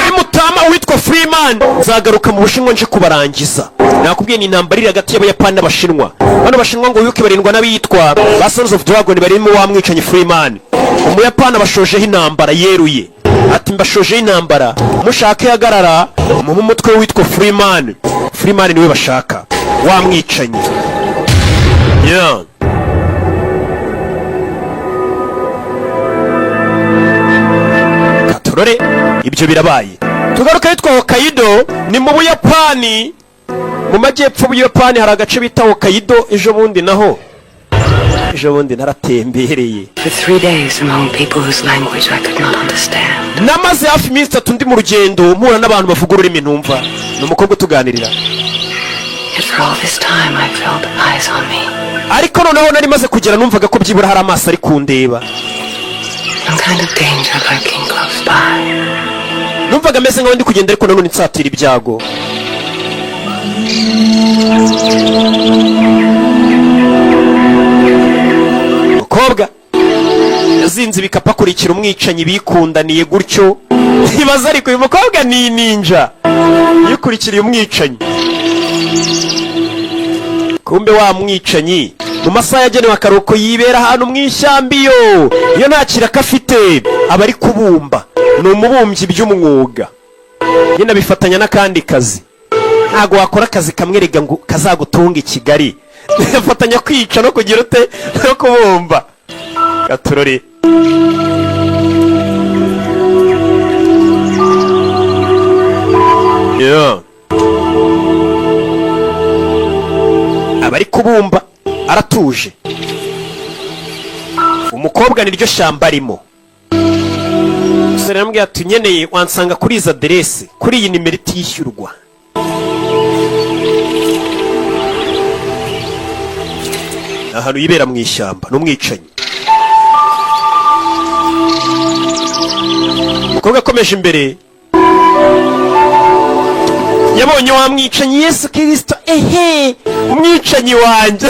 Nimutama uwitwa Freeman, nzagaruka mu Bushinwa nje kubarangiza. Nakubwiye, ni intambara iri hagati y'Abayapani n'Abashinwa. Bano Bashinwa ngo wibuke barindwa n'abitwa ba Sons of Dragon, barimo wa mwicanyi Freeman. Umuyapani abashojeho intambara yeruye, ati mbashojeho intambara, mushake hagarara mu umutwe witwa Freeman. Freeman niwe bashaka, wa mwicanyi, yeah. Katurore, ibyo birabaye. Tugaruka yitwa Hokkaido, ni mu Buyapani, mu majyepfo y'Ubuyapani hari agace bita Hokkaido. Ejo bundi naho, ejo bundi naratembereye. For 3 days among people whose language I could not understand. Namaze hafi iminsi 3 ndi mu rugendo, mpura n'abantu bavuga ururimi ntumva. Ni umukobwa utuganirira. Yet for all this time I felt eyes on me. Ariko noneho nari maze kugera, numvaga ko byibura hari amaso ari kundeba. Some kind of danger lurking close by. Numvaga ameze nkaho ndi kugenda, ariko nanone nsatira ibyago. Mukobwa yazinze ibikapu akurikira umwicanyi bikundaniye gutyo. Ntibaza, ariko uyu mukobwa ni ninja yikurikiriye umwicanyi. Kumbe wa mwicanyi mu masaha yagenewe akaruhuko yibera ahantu mu ishyamba. Iyo nta kiraka afite aba ari kubumba, ni umubumbyi by'umwuga nyine, abifatanya n'akandi kazi. Ntabwo wakora akazi kamwe rega ngo kazagutunga i Kigali. Afatanya kwica no kugira ute no kubumba. Gaturori. Yeah. Aba ari kubumba aratuje. Umukobwa niryo shyamba arimo. Umusore aramubwira ati: "Nkeneye wansanga kuri izi aderesi, kuri iyi nimero itishyurwa." Ni ahantu yibera mu ishyamba n'umwicanyi. Umukobwa akomeje imbere, yabonye wa mwicanyi. Yesu Kirisito, ehe, umwicanyi wanjye!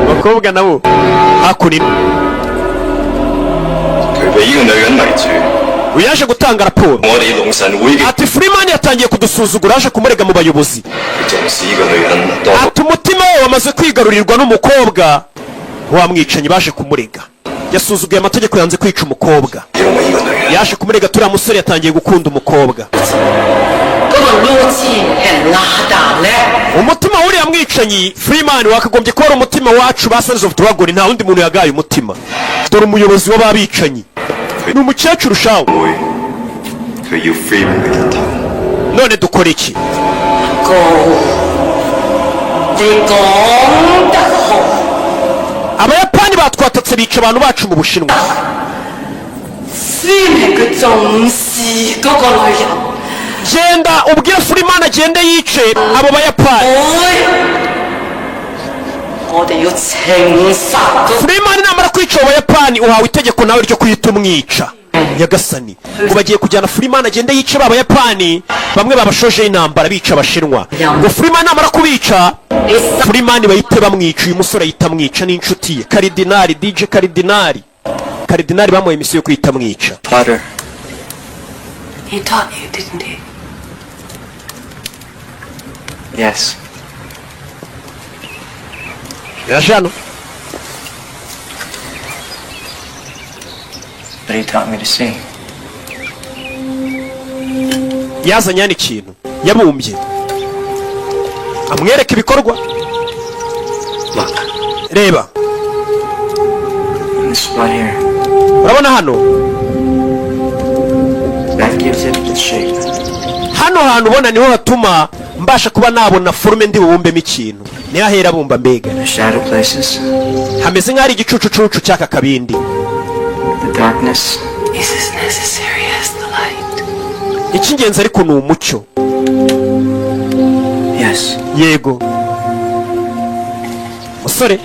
Abakobwa nabo hakuno. 佢俾呢個女人迷住， Uyu yaje gutanga raporo. 我哋龍神會嘅 Ati Freeman yatangiye kudusuzugura, yaje kumurega mu bayobozi. 佢重視呢個女人多過 Ati umutima we wamaze kwigarurirwa n'umukobwa. Wa mwicanyi baje kumurega yasuzuguye amategeko, yanze kwica umukobwa. 因為呢個女人。 Yaje kumurega, turiya musore yatangiye gukunda umukobwa. 嗰個攞錢係拉大咧。 Umutima w'uriya mwicanyi Freeman wakagombye kuba ari umutima wacu ba Sons of Dragon. Nta wundi muntu yagaye umutima. Dore umuyobozi w'ababicanyi ni umukecuru shawe. 會，佢要 Freeman 嘅人頭。 None dukora iki? 哥，你講得好。 Abayapani batwatatse, bica abantu bacu mu Bushinwa. 先係佢重視嗰個女人。 Genda ubwire Freeman agende yice abo Bayapani. 會，我哋要懲罰佢。 Freeman namara kwica abo Bayapani, uhawe itegeko nawe ryo kuhita umwica. Nyagasani, ngo bagiye kujyana Freeman agende yice ba Bayapani bamwe babashojeho intambara bica Abashinwa. Ngo Freeman namara kubica, Freeman bahite bamwica. Uyu musore ahita amwica n'inshuti ye Karidinari, DJ Karidinari. Karidinari bamuhaye misiyo yo kuhita amwica. Potter. He taught you, didn't he? Yes. Yaje hano. But he taught me to see. Yazanye hano ikintu yabumbye, amwereka ibikorwa. Look. Reba. In this spot here. Urabona hano? That gives it its shape. Hano. Hano hantu ubona niho hatuma mbasha kuba nabona forme ndi bubumbemo ikintu. Niho ahera abumba mbega. The shadow places, Hameze nk'aho ari igicucucucu cy'aka kabindi. the darkness. Is as necessary as the light. Icy'ingenzi ariko ni umucyo. Yes. Yego, musore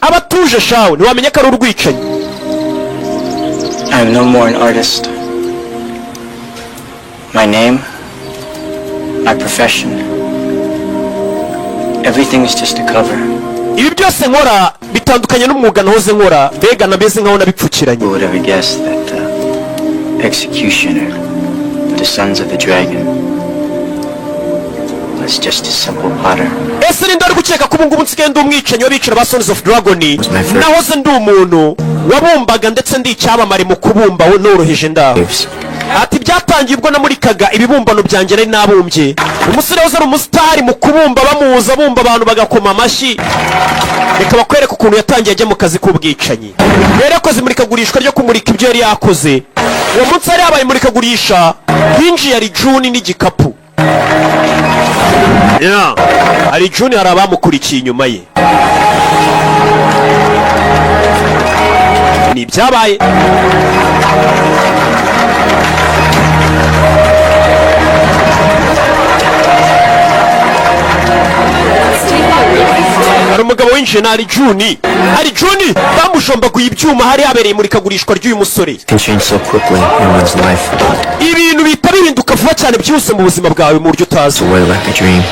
abatuje shawe, ntiwamenya ko ari urwicanyi. I am no more an artist. My name, my profession, everything is just a cover. Ibi byose nkora bitandukanye n'umwuga nahoze nkora, mbega nameze nkaho nabipfukiranye. Who would ever guess that the executioner for the Sons of the Dragon was just a simple potter? Ese ninde wari gukeka ko ubu ngubu nsigaye ndi umwicanyi w'abicara ba Sons of Dragon? Nahoze ndi umuntu wabumbaga, ndetse ndi icyamamare mu kubumba noroheje ndaho. Ati byatangiye ubwo namurikaga ibibumbano byanjye nari nabumbye. Umusore wahoze ari umusitari mu kubumba, bamuza bumba, abantu bagakoma amashyi. Reka bakwereke ukuntu yatangiye ajya mu kazi k'ubwicanyi. Yari yakoze imurikagurishwa ryo kumurika ibyo yari yakoze. Uwo munsi hari habaye imurikagurisha, hinjiye ari Juni n'igikapu. Yeah. Hari Juni, hari abamukurikiye inyuma ye. Ni ibyabaye. Hari umugabo winjiye na Juni, hari Juni bamushombaguye ibyuma. Hari habereye imurikagurishwa ry'uyu musore. Can change so quickly in one's life. Ibintu bihita bihinduka vuba cyane byihuse mu buzima bwawe mu buryo utazi. Away like a dream.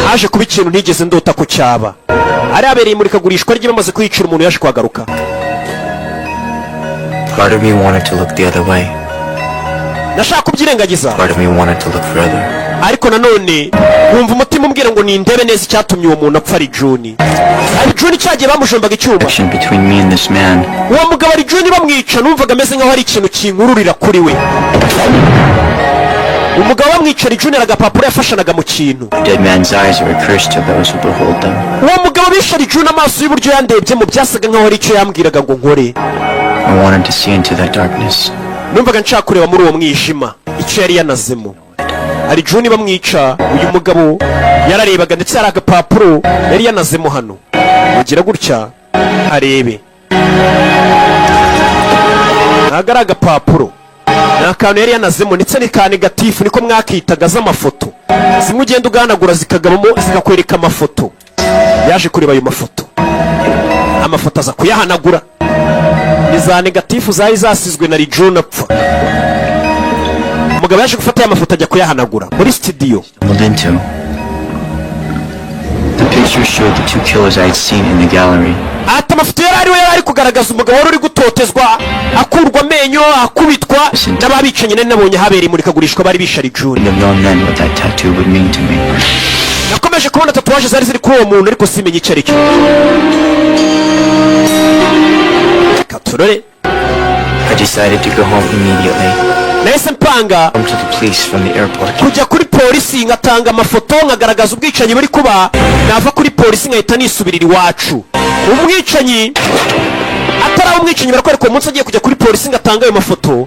Haje kuba ikintu ntigeze ndota ko cyaba. Hari habereye imurikagurishwa rye, bamaze kwicira umuntu, yaje kuhagaruka. Part of me wanted to look the other way. Nashaka kubyirengagiza. Part of me wanted to look further. Ariko nanone wumva umutima umbwira ngo nindebe neza icyatumye uwo muntu apfa. Ari Juni, ari Juni cyagiye bamushombaga icyuma. Connection between me and this man. Uwo mugabo ari Juni bamwica, numvaga ameze nkaho hari ikintu kinkururira kuri we. Umugabo bamwica, ari Juni, hari agapapuro yafashanaga mu kintu. The dead man's eyes are a curse to those who behold them. Uwo mugabo bishe ari Juni, amaso y'uburyo yandebyemo byasaga nkaho hari icyo yambwiraga ngo nkore. I wanted to see into that darkness. Numvaga nshaka kureba muri uwo mwijima icyo yari yanazemo. Hari Juni bamwica, uyu mugabo yararebaga, ndetse hari agapapuro yari yanazemo hano. Mugira gutya arebe, ntabwo ari agapapuro, ni akantu yari yanazemo, ndetse ni ka negative, niko mwakitaga, z'amafoto zimwe ugenda uganagura zikagabamo zikakwereka amafoto. Yaje kureba ayo mafoto, amafoto aza kuyahanagura. Ni za negative zari zasizwe na Rijuni apfa. Umugabo yaje gufata ya mafoto ajya kuyahanagura muri studio. Stumbled into. The picture showed the two killers I had seen in the gallery. Ati amafoto yari ariwe, yari ari kugaragaza umugabo wari uri gutotezwa, akurwa amenyo, akubitwa n'ababicanyi nari nabonye habereye imurikagurishwa bari bishe Rijuni. I've known then what that tattoo would mean to me. Nakomeje kubona tatouage zari ziri kuri uwo muntu, ariko simenye icyo ari cyo. Reka turore. I decided to go home immediately. Nahise mpanga Home to the police from the airport. kujya kuri polisi, ngatanga amafoto, nkagaragaza ubwicanyi buri kuba. Nava kuri polisi nkahita nisubirira iwacu. Umwicanyi ataraba umwicanyi, barakwereka uwo munsi agiye kujya kuri polisi ngatanga ayo mafoto.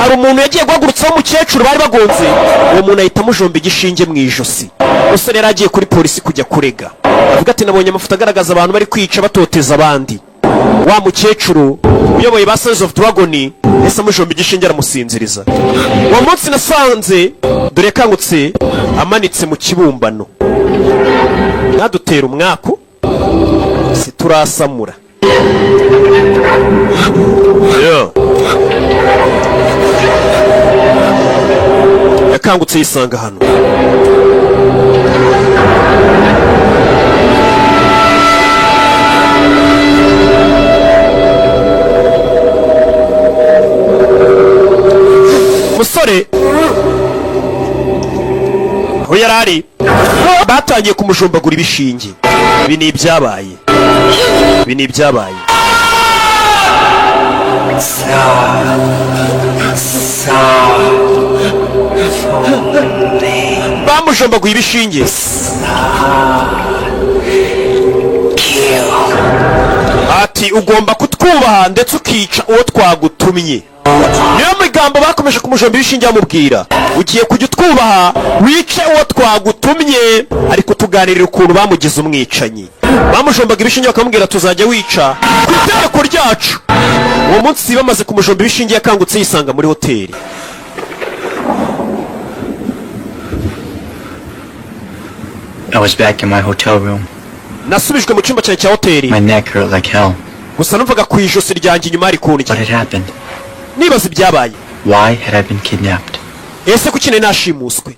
Hari umuntu yagiye guhagurutsaho, umukecuru bari bagonze, uwo muntu ahita amujomba igishinge mu ijosi. Umusore yari agiye kuri polisi kujya kurega, avuga ati nabonye amafoto agaragaza abantu bari kwica batoteza abandi. Wa mukecuru uyoboye ba Sons of Dragon yahise amujomba igishinge aramusinziriza. Uwo munsi nasanze, dore yakangutse amanitse mu kibumbano. Ntadutera umwaku, siturasamura. Yeah. Yakangutse yisanga hano. Musore aho yari ari batangiye kumujombagura ibishinge. Ibi ni ibyabaye, ibi ni ibyabaye. Bamujombaguye ibishinge. Ati Ati ugomba kutwubaha ndetse ukica uwo twagutumye. Niyo magambo bakomeje kumujomba ibishinge, bamubwira: ugiye kujya utwubaha, wice uwo twagutumye. Ariko tuganirira ukuntu bamugize umwicanyi. Bamujombaga ibishinge bakamubwira: tuzajya wica ku itegeko ryacu. Uwo munsi bamaze kumujomba ibishinge, yakangutse yisanga muri hoteli. I was back in my hotel room. Nasubijwe mu cyumba cyanjye cya hoteli. My neck hurt like hell. Gusa numvaga ku ijosi ryanjye inyuma hari kundya. What had happened? Nibaza ibyabaye. Why had I been kidnapped? Ese kuki nari nashimuswe?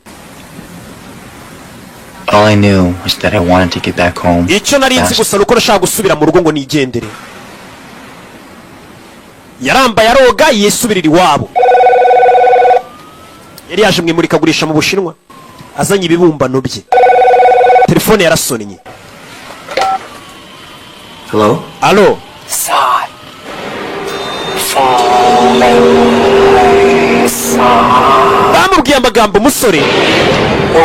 All I knew was that I wanted to get back home Icyo nari nzi fast. gusa ni uko nashaka gusubira mu rugo ngo nigendere. Yarambaye, aroga, yisubirira iwabo. Yari yaje mu imurikagurisha mu Bushinwa azanye ibibumbano bye. Telefone yarasonnye. Hello? Alo. Sa. Bamubwiye amagambo umusore.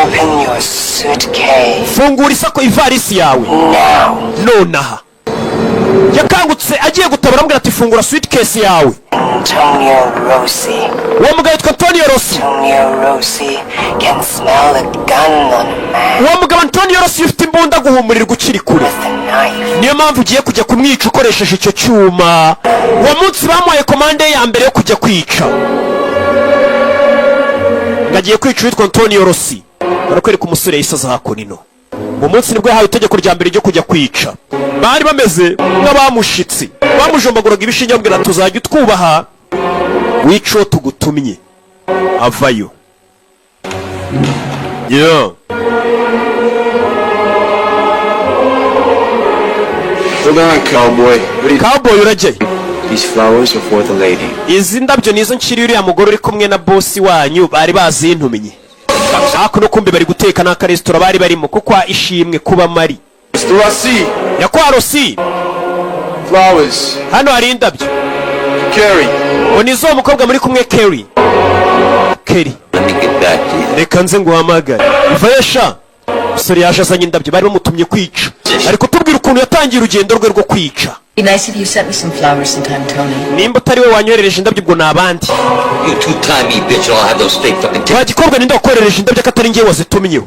Open your suitcase Fungura isako, ivarisi yawe now. nonaha. Yakangutse agiye gutabara, amubwira ati fungura suitcase yawe. Antonio Rossi. Uwo mugabo yitwa Antonio Rossi. Antonio Rossi can smell a gun on a man Uwo mugabo Antonio Rossi ufite imbunda guhumurirwa ukiri kure. with a knife. Niyo mpamvu ugiye kujya kumwica ukoresheje icyo cyuma. Uwo munsi bamuhaye komande ye ya mbere yo kujya kwica, ngo agiye kwica uwitwa Antonio Rossi. Barakwereka umusore yahise aza hakuno. Uwo munsi nibwo yahawe itegeko rya mbere ryo kujya kwica. Bari bameze nk'abamushitsi, bamujombaguraga ibishinge, bamubwira tuzajya utwubaha, wica uwo tugutumye. Avayo, yeah. Hold on, cowboy. What are you... Cowboy, urajyayo? These flowers are for the lady. Izi ndabyo nizo nshyiriye uriya mugore uri kumwe na bosi wanyu, bari bazintumye. Hakuno kumbe bari guteka n'akaresitora bari barimo kuko ishimwe kuba mari. Mr. Rossi! Nyakubahwa Rossi. Flowers. Hano hari indabyo. Carrie. Ngo ni zo mukobwa muri kumwe, Kerry. Kerry. Let me get back to you. Reka nze nguhamagare. Ivayo sha. Umusore yaje azanye indabyo, bari bamutumye kwica. Ari kutubwira ukuntu yatangiye urugendo rwe rwo kwica. Be nice if you sent me some flowers sometime, Tony. Nimba utari we wanyoherereje indabyo, ubwo ni abandi. You two-timey bitch, I'll have those fake fucking Wa tickets. gikobwa, ninde wakoherereje indabyo ko atari njyewe wazitumyeho?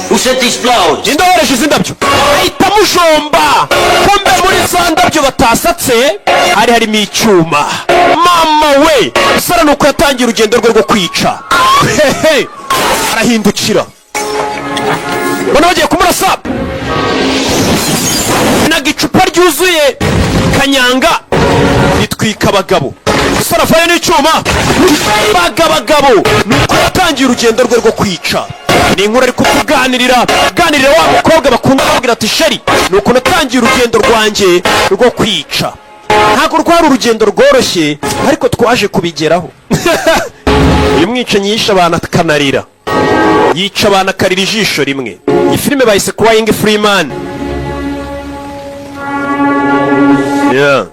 Who sent these flowers? Ninde wohereje izi ndabyo? Ahita amujomba. Kumbe muri za ndabyo batasatse hari harimo icyuma. Mama we! Sara, ni uko yatangiye urugendo rwe rwo kwica. Hehe, arahindukira, mbona bagiye kumurasa. Naga icupa ryuzuye kanyanga ritwika abagabo. Sara avayo n'icyuma bagabagabo. Ni uko yatangiye urugendo rwe rwo kwica. Ni inkuru ari kutuganirira, ganirira wa mukobwa bakunda, kubwira ati chérie, ni ukuntu natangiye urugendo rwanjye rwo kwica. Ntabwo rwari urugendo rworoshye, ariko twaje kubigeraho. Uyu mwicanyi yishe abantu akanarira, yica abantu akarira ijisho rimwe. Iyi filime bayise Crying Freeman, yeah.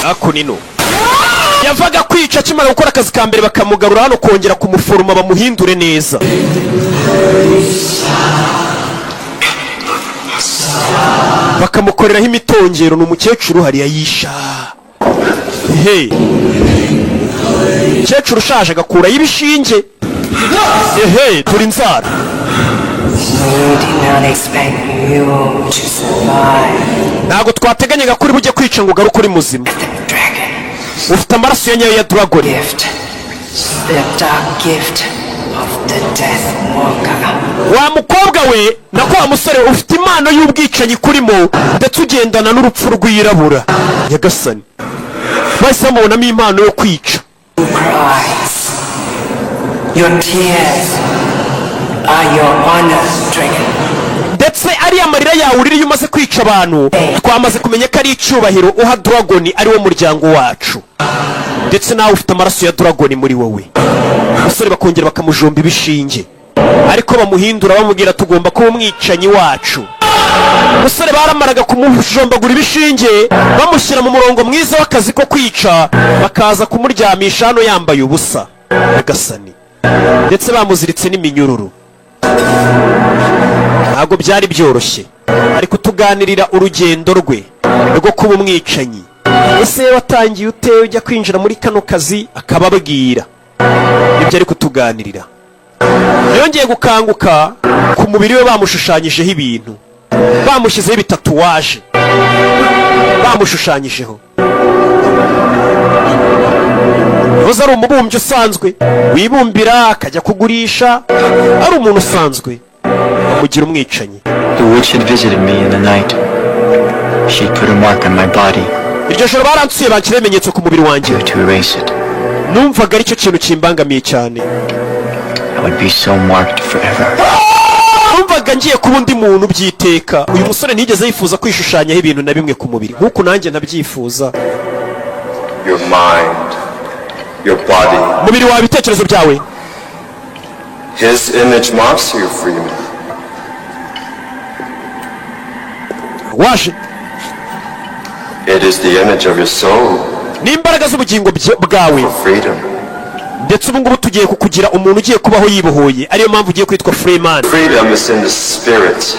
Hakuno yavaga kwica, akimara gukora akazi ka mbere bakamugarura hano kongera kumuforoma bamuhindure neza, bakamukoreraho imitongero. Ni umukecuru hariya yisha. He, umukecuru ushaje agakurayo ibishinge. Ehe, turi inzara. We did not expect you to survive. Ntabwo twateganyaga ko uri bujye kwica ngo ugaruke uri muzima. The dragon Ufite amaraso ya nyayo ya dragon. gift. The dark gift of the Death Walker. Wa mukobwa we, nako wa musore, ufite impano y'ubwicanyi kurimo, ndetse ugendana n'urupfu rwirabura. Nyagasani, bahise bamubonamo impano yo kwica. Cries. Your tears are your honor, dragon. Ndetse ariya marira yawe urira iyo umaze kwica abantu, twamaze kumenya ko ari icyubahiro uha dragon, ari wo muryango wacu. Ndetse nawe ufite amaraso ya dragon muri wowe. Umusore bakongera bakamujomba ibishinge, ariko bamuhindura, bamubwira tugomba kuba umwicanyi wacu. Umusore baramaraga kumujombagura ibishinge, bamushyira mu murongo mwiza w'akazi ko kwica, bakaza kumuryamisha hano yambaye ubusa. Nyagasani, ndetse bamuziritse n'iminyururu. Ntabwo byari byoroshye, ari kutuganirira urugendo rwe rwo kuba umwicanyi. Ese watangiye ute ujya kwinjira muri kano kazi? Akababwira ibyo ari kutuganirira. Yongeye gukanguka, ku mubiri we bamushushanyijeho ibintu, bamushyizeho ibitatouage, bamushushanyijeho. Yahoze ari umubumbyi usanzwe wibumbira akajya kugurisha, ari umuntu usanzwe, bamugira umwicanyi. The witch had visited me in the night. She'd put a mark on my body Iryo joro baransuye, banshyiraho ibimenyetso ku mubiri wanjye. to erase it. Numvaga aricyo kintu kimbangamiye cyane. I would be so marked forever. Numvaga ngiye kuba undi muntu by'iteka. Uyu musore ntiyigeze yifuza kwishushanyaho ibintu na bimwe ku mubiri, nk'uku nanjye ntabyifuza. Your mind, your body. Umubiri wawe, ibitekerezo byawe. His image marks you, Freeman. Waje. It is the image of your soul. N'imbaraga z'ubugingo bwawe. Freedom. Ndetse ubu ngubu tugiye kukugira umuntu ugiye kubaho yibohoye, ariyo mpamvu ugiye kwitwa Freeman. Freedom is in the spirit,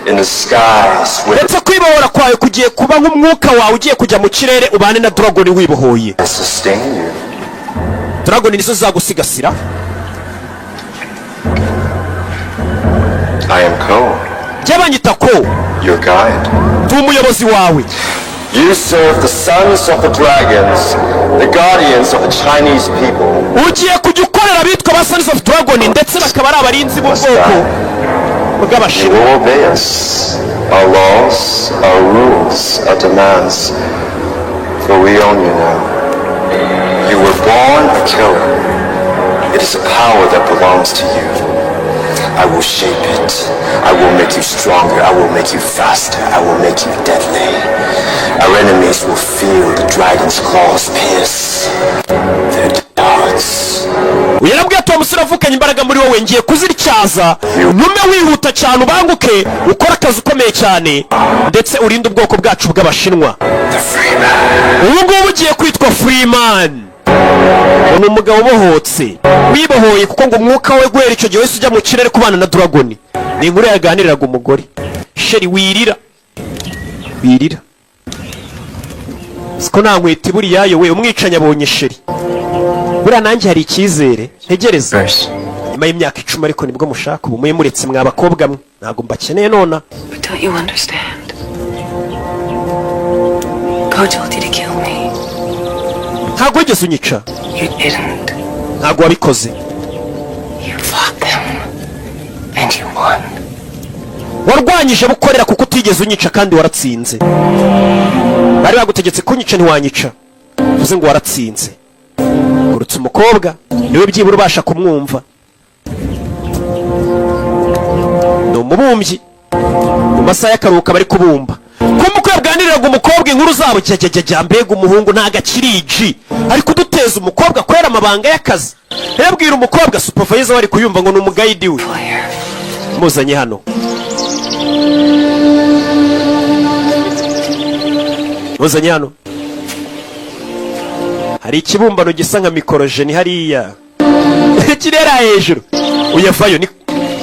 in the skies, with Ndetse kwibohora kwawe kugiye kuba nk'umwuka wawe ugiye kujya mu kirere, ubane na dragon wibohoye. sustain you. Dragon nizo zagusigasira. I am Ko, Njye banyita Ko. your guide. Ndi umuyobozi wawe. You serve the sons of the dragons, the guardians of the Chinese people. Ugiye kujya ukorera abitwa ba Sons of Dragon, ndetse bakaba ari abarinzi b'ubwoko You bw'Abashinwa. will obey us, our laws, our rules, our demands, for we own you now. You were born a killer. It is a power that belongs to you. I will shape it. I will make you stronger. I will make you faster. I will make you deadly. Our enemies will feel the dragon's claws pierce their hearts. Uyu yarabwiye ati: "Uwo musore avukanye imbaraga muri wowe, ngiye kuzityaza, ntume wihuta cyane, ubanguke, ukore akazi ukomeye cyane, ndetse urinde ubwoko bwacu bw'Abashinwa. Ubu ngubu ugiye kwitwa Freeman." Ni umugabo ubohotse, wibohoye, kuko ngo umwuka we guhera icyo gihe wese ujya mu kirere kubana na dragon. Ni inkuru yaganiriraga umugore: "Chérie, wirira, wirira, siko nta nkweto ibura iyayo." We umwicanyi abonye chérie. Buriya nanjye hari icyizere ntegereza nyuma y'imyaka 10, ariko nibwo mushaka ubu. Mube muretse mwa bakobwa mwe, ntabwo mbakeneye nona. But don't you understand? God told you to kill me. Ntabwo wigeze unyica. You didn't. Ntabwo wabikoze. You fought them. And you won. Warwanyije abo ukorera, kuko utigeze unyica kandi waratsinze. Bari bagutegetse kunyica, ntiwanyica, bivuze ngo waratsinze. Urutse umukobwa niwe byibura ubasha kumwumva. Ni umubumbyi, mu masaha y'akaruhuko bari kubumba. Kumva uko yaganiriraga umukobwa inkuru zabo, jya, mbega umuhungu, ntago akiri igi, ari kuduteza umukobwa kubera amabanga y'akazi. Yabwira umukobwa, supervisor bari kuyumva ngo ni umuguide we muzanye hano, muzanye hano. Hari ikibumbano gisa nka mikorojeni hariya kirera hejuru. Uyavayo ni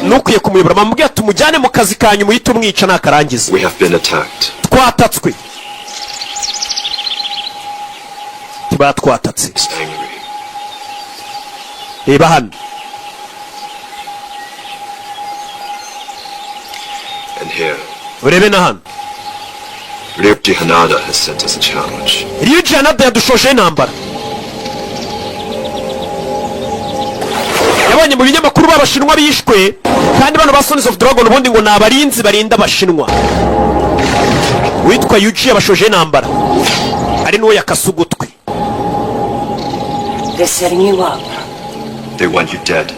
nukwiye kumuyobora. Bamubwira ati: "Umujyane mu kazi kanyu, muhite umwica nakarangiza." We have been attacked. Twatatswe, ntibatwatatse. Reba hano. And here, Urebe na hano. Ryuji Hanada has sent us a challenge. Ryuji Hanada yadushojeho intambara. Yabonye mu binyamakuru b'Abashinwa bishwe, kandi bano ba Sons of Dragon ubundi ngo ni abarinzi barinda Abashinwa. Witwa Yuji yabashojeho intambara, ari n'uwo yakase ugutwi. They're setting you up. They want you dead.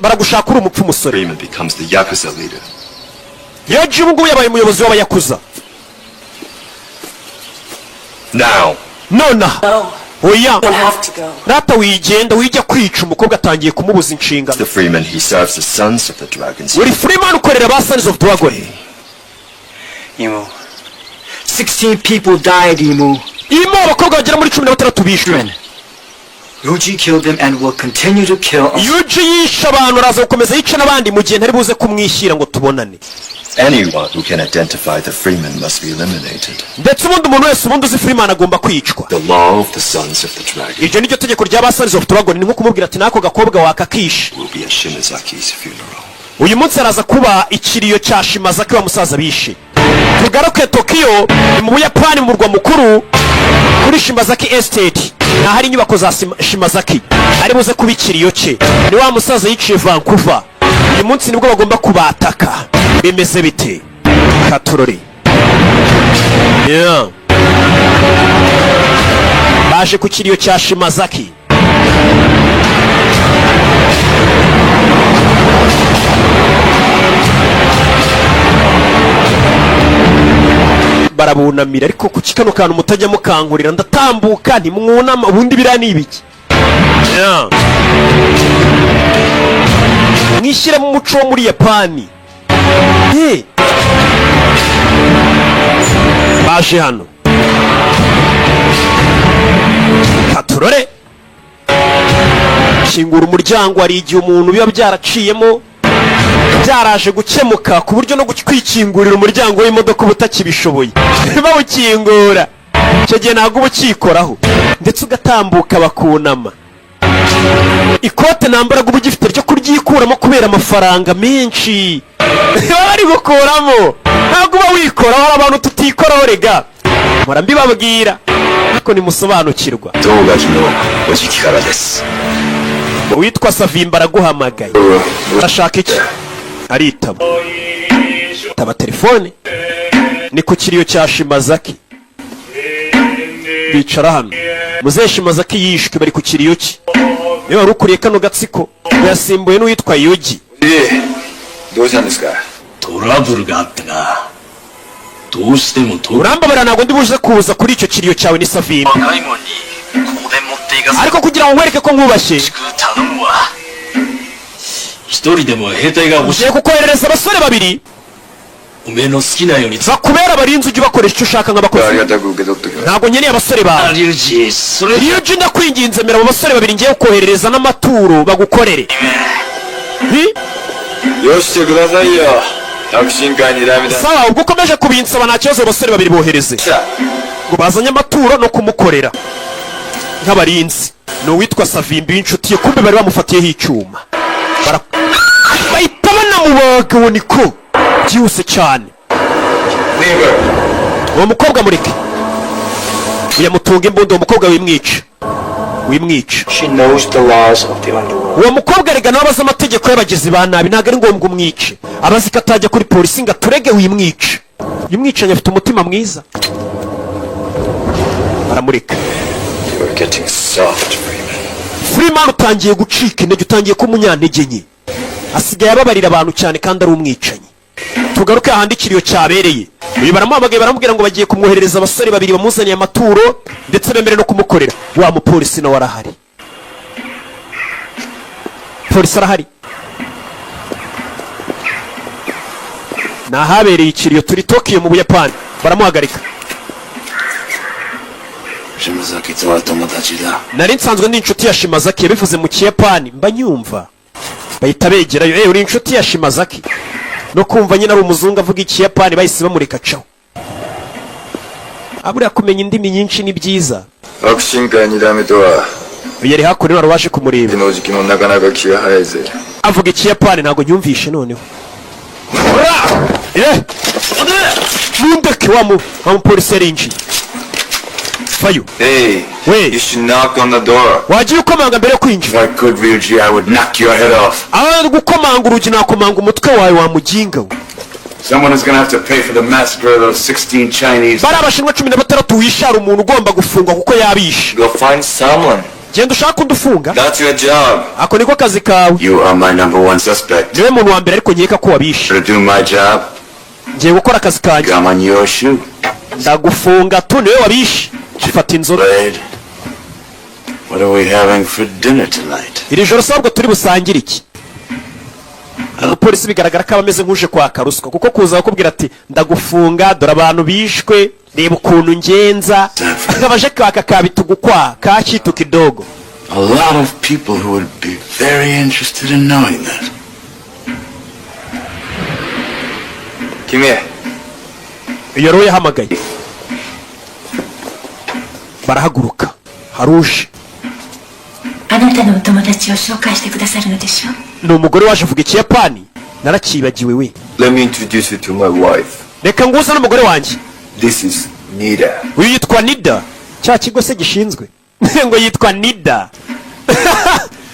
Baragushaka uri umupfu, umusore. Freeman becomes the Yakuza leader. Yuji ubu ngubu yabaye umuyobozi w'Abayakuza. Now! Nonaha. Oya. You don't have to go. Rata, wigenda, wijya kwica umukobwa. Atangiye kumubuza inshingano. The Freeman, he serves the sons of the dragons. Uri Freeman, ukorera ba Sons of Dragon. Emo. 16 people died, Emu. Irimo abakobwa bagera muri 16 bishwe. Yuji killed them and will continue to kill. Yuji yishe abantu, araza gukomeza yica n'abandi mu gihe ntari buze kumwishyira ngo tubonane. Anyone who can identify the Freeman must be eliminated. Ndetse ubundi umuntu wese ubundi uzi Freeman agomba kwicwa. The law of the Sons of the Dragon Iryo niryo tegeko rya ba Sons of Dragon. Ni nko kumubwira ati n'ako gakobwa wakakishe. will be at Shimazaki's funeral. Uyu munsi araza kuba ikiriyo cya Shimazaki, wa musaza bishe. Tugaruke Tokiyo, ni mu Buyapani, mu murwa mukuru, kuri Shimazaki Estate, ni ahari inyubako za Shimazaki. Ari buze kuba ikiriyo cye, ni wa musaza yiciye Vancouver. Uyu munsi nibwo bagomba kubataka. Bimeze bite? Katurori, yeah. Baje ku kiriyo cya Shimazaki. Barabunamira, ariko kuki kano kantu mutajya mukangurira? Ndatambuka ntimwunama, ubundi biriya ni ibiki? Yeah. Mwishyiremo umuco wo muri Yapani. Hey. Baje hano, katurore. Kingura umuryango. Hari igihe umuntu biba byaraciyemo, byaraje gukemuka, ku buryo no kwikingurira umuryango w'imodoka uba utakibishoboye. Bawukingura icyo gihe ntabwo uba ukikoraho, ndetse ugatambuka bakunama. Ikote nambaraga uba ugifite ryo kuryikuramo kubera amafaranga menshi baba bari gukuramo, ntabwo uba wikoraho. Hari abantu tutikoraho rega, mpora mbibabwira ariko ntimusobanukirwa. 道ガキのおじきからです。 Uwitwa Savimba araguhamagaye, arashaka iki? Aritaba, taba telefone. Ni ku kiriyo cya Shimazaki. Bicara hano. Muzehe Shimazaki yishwe, bari ku kiriyo cye. Niwe wari ukuriye kano gatsiko, yasimbuye n'uwitwa Yugi. どうしたんですか？トラブルがあってなどうしてもト Urambabara, ntabwo ndi buze kuza kuri icyo kiriyo cyawe. Ni Savimba. 若いもんに香典持っていかせ Ariko kugira ngo nkwereke ko nkubashye, 頼むわ一人でも兵隊が欲しい ngiye kukoherereza abasore babiri おめえの好きなように bakubera abarinzi, ujye ubakoresha icyo ushaka nk'abakozi. ありがたく受け取っときます。 Ntabwo nkeneye abasore bawe. リュウジそれ Ryuji, ndakwinginze, mera abo basore babiri ngiye kukoherereza n'amaturo bagukorere. Hi? よしてくださいよ。白神会にダメだ。 Sawa, ubwo ukomeje kubinsaba nta kibazo, abasore babiri bohereze. Ngo bazanye amaturo no kumukorera nk'abarinzi. Ni uwitwa Savimbi w'inshuti ye, kumbe bari bamufatiyeho icyuma. Bahita banamubaga. Uwo niko byihuse cyane. Uwo mukobwa mureke, uyamutunga imbunda. Uwo mukobwa wimwica, wimwica. She knows the laws of the underworld. Uwo mukobwa rega nawe abazi amategeko y'abagizi ba nabi, ntabwo ari ngombwa umwice. Abazi ko atajya kuri polisi ngo aturege. Wimwice. Uyu mwicanyi afite umutima mwiza, baramureka. You're getting soft, Freeman. Freeman, utangiye gucika intege, utangiye kuba umunyantege nke. Asigaye ababarira abantu cyane kandi ari umwicanyi. Tugaruke ahandi ikiriyo cyabereye. Uyu baramuhamagaye, baramubwira ngo bagiye kumwoherereza abasore babiri bamuzaniye amaturo, ndetse bemere no kumukorera. Wa mupolisi nawe arahari, polisi arahari. Ni ahabereye ikiriyo, turi Tokiyo mu Buyapani. Baramuhagarika. 島崎とは友達だ。 Nari nsanzwe ndi inshuti ya Shimazaki. Yabivuze mu Kiyapani mba nyumva. Bahita begerayo. Eh, uri inshuti ya Shimazaki? No kumva nyine ari umuzungu avuga Ikiyapani, bahise bamureka caho. Aburiya kumenya indimi nyinshi ni byiza. 白神会二代目とは Uyu yari hakuno, wari waje kumureba. うちの時期もなかなか気が早いぜ。 Avuga Ikiyapani, ntabwo nyumvishe noneho. Eh, mundeke. Wa mupolisi yarinjiye fayo. Hey, Wait. you should knock on the door. Wagiye ukomanga mbere yo kwinjira. If I could, Ryuji, I would knock your head off. Aho gukomanga urugi, nakomanga umutwe wawe, wa muginga we. Someone is gonna have to pay for the massacre of those 16 Chinese. Bari abashinwa 16 wishara, umuntu ugomba gufungwa kuko yabishe. Go find someone. Genda ushake undi ufunga. That's your job. Ako niko kazi kawe. You are my number one suspect. Niwe muntu wa mbere ariko nkeka ko wabishe. To do my job, Ngiye gukora akazi kanjye. gum on your shoe. Ndagufunga tu, niwe wabishe. Afata inzoga. Blade, what are we having for dinner tonight? Iri joro sabwo turi busangire iki? Umupolisi bigaragara ko aba ameze nk'uje kwaka ruswa, kuko kuza bakubwira ati ndagufunga, dore abantu bishwe, reba ukuntu ngenza, akaba aje kwaka ka bitugukwa ka kitu kidogo. A lot of people who would be very interested in knowing that. 君。 Iyo rero yahamagaye, barahaguruka haruje. あなたのお友達を紹介してくださるのでしょ？ Ni umugore waje avuga Ikiyapani, narakibagiwe we. Let me introduce you to my wife. Reka nguze n'umugore wanjye. This is Nida. Uyu yitwa Nida, cya kigo se gishinzwe ngo yitwa Nida.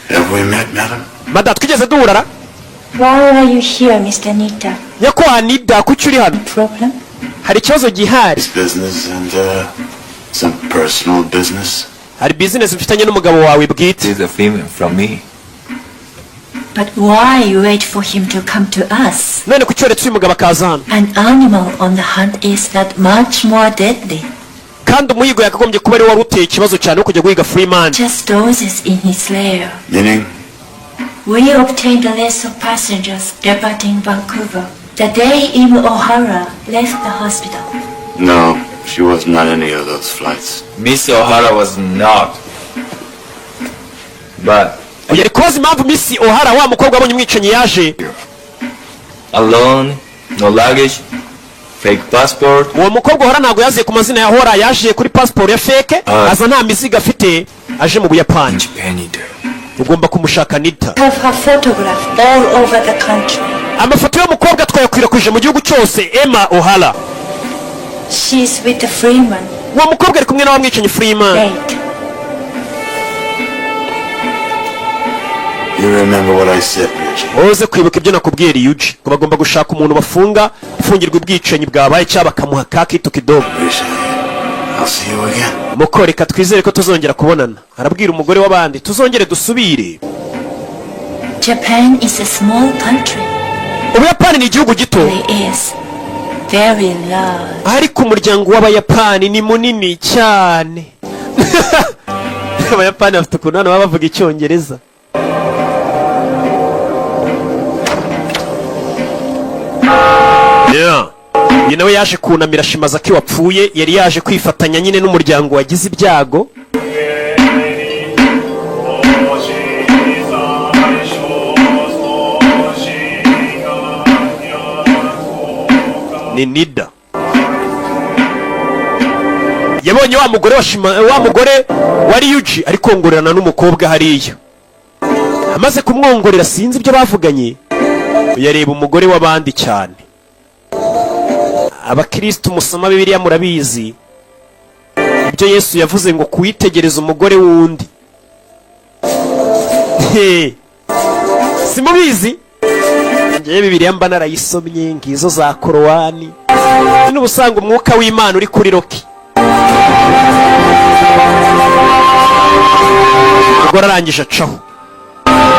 Have we met, madam? Mada, twigeze duhura? Why are you here, Mr. Nita? Nyakubahwa Nida, kuki uri hano? Problem? Hari ikibazo gihari? Business and some personal business. Hari bizinesi mfitanye n'umugabo wawe bwite. This is a female from me. But why you wait for him to come to us? None kuki waretse uyu mugabo akaza hano? An animal on the hunt is that much more deadly. Kandi umuhigo yakagombye kuba ari wari uteye ikibazo cyane wo kujya guhiga Freeman. Just dozes in his lair. Meaning? We obtained a list of passengers departing Vancouver the day Emu O'Hara left the hospital. No, she wasn't on any of those flights. Miss O'Hara was not. But Uyu ari kubaza impamvu Miss O'Hara, wa mukobwa wabonye umwicanyi, yaje alone, no luggage, fake passport. Uwo mukobwa O'Hara ntabwo yaziye ku mazina ya Hora, yaje kuri pasiporo ya fake. Ah. Aza nta mizigo afite, aje mu Buyapani. Japan. Ugomba kumushaka, Nita. Have her photographed all over the country. Amafoto y'umukobwa twayakwirakwije mu gihugu cyose, Emma O'Hara. She's with the Freeman. Uwo mukobwa ari kumwe na wa mwicanyi Freeman. Wait. You remember what I said, Ryuji? Uze kwibuka ibyo nakubwiye, Ryuji, ngo bagomba gushaka umuntu bafunga, ufungirwa ubwicanyi bwabaye, cyangwa bakamuha ka kitu kidogo. I'll see you again. Muko reka twizere ko tuzongera kubonana. Arabwira umugore w'abandi, tuzongere dusubire. Japan is a small country. Ubuyapani ni igihugu gito. It is very large. Ariko umuryango w'Abayapani ni munini cyane. Abayapani bafite ukuntu hano baba bavuga Icyongereza. Yeah. Uyu nawe yaje kunamira Shimazaki wapfuye, yari yaje kwifatanya nyine n'umuryango wagize ibyago. Ni Nida yabonye wa mugore wa Shima, wa mugore wari Yuji ari kongorerana n'umukobwa hariya. Amaze kumwongorera, sinzi ibyo bavuganye, yareba umugore w'abandi cyane. Abakristo musoma Bibiliya murabizi ibyo Yesu yavuze ngo kuwitegereza umugore w'undi. He, simubizi? Ngewe Bibiliya mba narayisomye, ngizo za Korowani n'ubu usanga umwuka w'Imana uri kuri Roki. Umugore arangije acaho,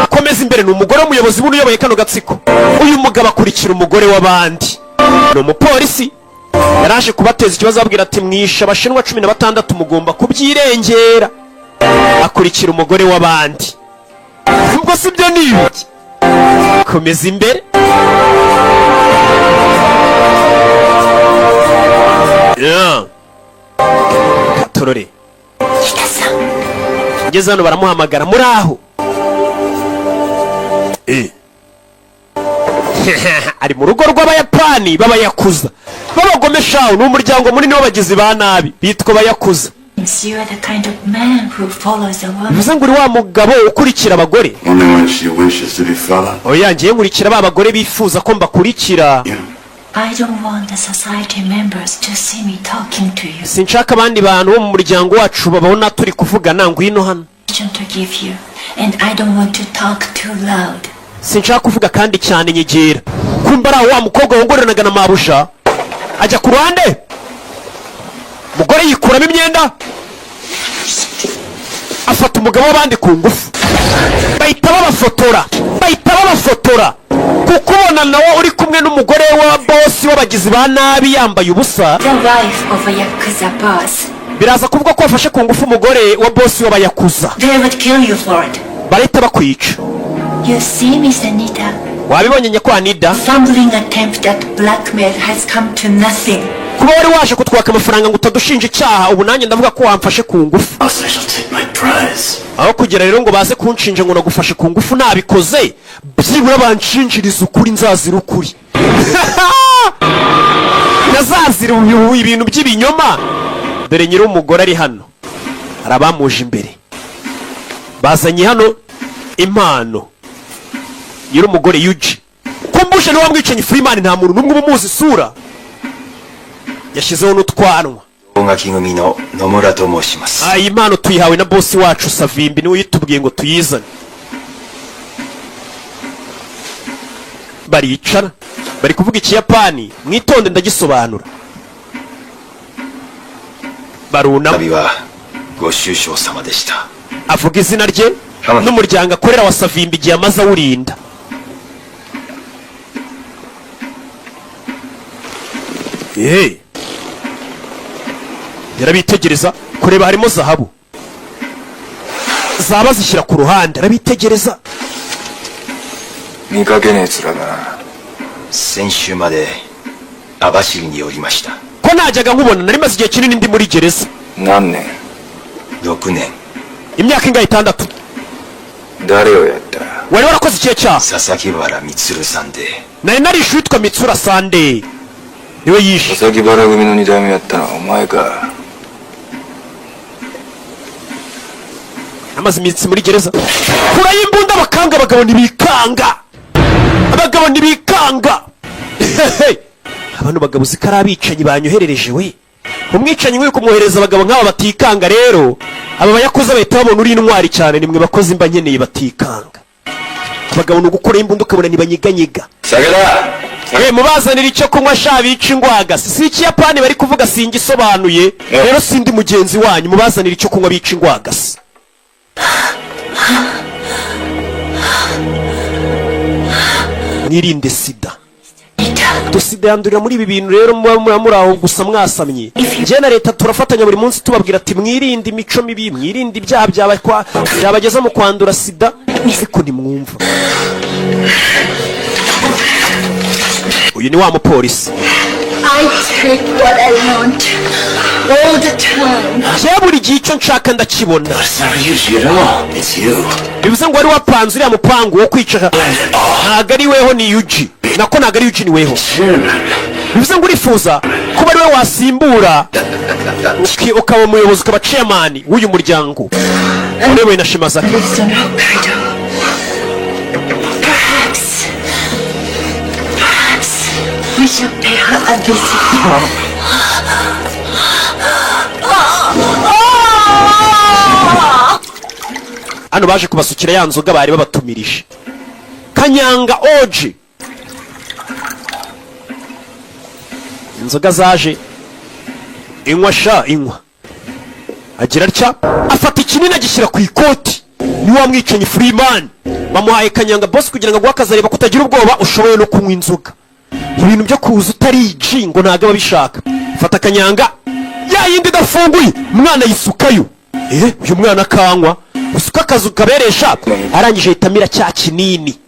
komeza imbere. Ni umugore w'umuyobozi buno uyoboye kano gatsiko. Uyu mugabo akurikira umugore w'abandi, ni umupolisi, yaraje kubateza ikibazo, ababwira ati: "Mwishe Abashinwa 16, mugomba kubyirengera." Akurikira umugore w'abandi. Ubwo si byo ni ibiki? Komeza imbere. Yeah. Katorore ngeze hano, baramuhamagara muri aho. Ari mu rugo rw'Abayapani b'Abayakuza b'abagome shawu. Ni umuryango munini w'abagizi ba nabi bitwa Abayakuza. You are the kind of man who follows a woman. Bivuze ngo uri wa mugabo ukurikira abagore. Only when she wishes to be followed. Oya, ngiye nkurikira ba bagore bifuza ko mbakurikira. I don't want the society members to see me talking to you. Sinshaka abandi bantu bo mu muryango wacu babona turi kuvugana. Ngwino hano. To give you, and I don't want to talk too loud. Sinshaka kuvuga kandi cyane, nyegera. Kumba ari aho wa mukobwa wongoreranaga na mabuja ajya ku ruhande, umugore yikuramo imyenda, afata umugabo w'abandi ku ngufu. Bahita babafotora, bahita babafotora, kuko ubona nawe uri kumwe n'umugore wa bosi w'abagizi ba nabi yambaye ubusa. The wife of a Yakuza boss. Biraza kuvuga ko wafashe ku ngufu umugore wa bosi w'Abayakuza. They would kill you for it. Barahita bakwica. You see, Miss Anita, Wabibonye, nyakwa Nida? fumbling attempt at blackmail has come to nothing. Kuba wari waje kutwaka amafaranga ngo utadushinja icyaha, ubu nanjye ndavuga ko wamfashe ku ngufu. I shall take my prize. Aho kugira rero ngo baze kunshinja ngo nagufashe ku ngufu nabikoze, byibura banshinjiriza ukuri, nzazira ukuri, ntazazira ibintu by'ibinyoma. Dore nyir'umugore ari hano, hari abamuje imbere, bazanye hano impano. Nyir'umugore Yuji kumbushe niwe mwicanyi Freeman, nta muntu n'umwe uba umuzi isura, yashyizeho n'utwanwa. 大垣組の野村と申します。 Ah, iyi mpano tuyihawe na bosi wacu Savimbi, niwe uyitubwiye ngo tuyizane. Baricara bari kuvuga Ikiyapani, mwitonde ndagisobanura. Barunama. 旅はご愁傷様でした。 Avuga izina rye n'umuryango akorera wa Savimbi, igihe amaze awurinda. Eee, yarabitegereza kureba harimo zahabu, zaba zishyira ku ruhande, arabitegereza. 見かけねえ面だな。 先週まで網走におりました。 Ko najyaga nkubona, nari maze igihe kinini ndi muri gereza. 何年？ 6年。 Imyaka ingahe? 6. 誰をやった？ Wari warakoze ikihe cyaha? 佐々木原充さんで。 Nari narishe uwitwa Mitsura Sande, niwe yishe. 佐々木原組の二代目やったのはお前か。 Amaze iminsi muri gereza. Kurayo imbunda bakanga, abagabo ntibikanga, abagabo ntibikanga. Hehe. Abantu bagabo uzi ko ari abicanyi banyoherereje we, umwicanyi nk'uyu kumwohereza abagabo nk'aba batikanga. Rero aba bayakoze bahita babona uri intwari cyane. Nimwe bakozi mba nkeneye batikanga. Abagabo ni ugukuraho imbunda ukabona ntibanyeganyega. 酒だ。 We mubazanira icyo kunywa sha, bica ingwaga. Si Ikiyapani bari kuvuga, singisobanuye rero, sindi mugenzi wanyu. Mubazanira icyo kunywa bica ingwagasi. Mwirinde sida, sida yandurira muri ibi bintu. Rero muba muri aho gusa mwasamye. Njye na leta turafatanya buri munsi tubabwira ati mwirinde imico mibi, mwirinde ibyaha byabageza mu kwandura sida, ariko ntimwumva. Uyu ni wa mupolisi. I take what I want all the time. Njye buri gihe icyo nshaka ndakibona. It's not usually at all. It's you. Bivuze ngo wari wapanze uriya mupangu wo kwica, ntabwo ari weho, ni Yuji. Nako ntabwo ari Yuji, ni weho. Bivuze ngo urifuza kuba ari we wasimbura, ukaba umuyobozi, ukaba chairman w'uyu muryango urebewe na Shimazaki. Lives on Hokkaido. Perhaps, perhaps we shall pay her a visit. Hano baje kubasukira ya nzoga bari babatumirije, kanyanga oji. Inzoga zaje, inywa sha, inywa. Agira atya afata ikinini agishyira ku ikoti. Ni wa mwicanyi Freeman bamuhaye kanyanga boss kugira ngo aguhe akazi, areba ko utagira ubwoba, ushoboye no kunywa inzoga. Ibintu byo kuza utari iji ngo ntabwo aba abishaka. Fata kanyanga ya yindi idafunguye, umwana yisukayo. Eh, uyu mwana akanywa, usuka akazu kaberesha, arangije ahita amira cya kinini.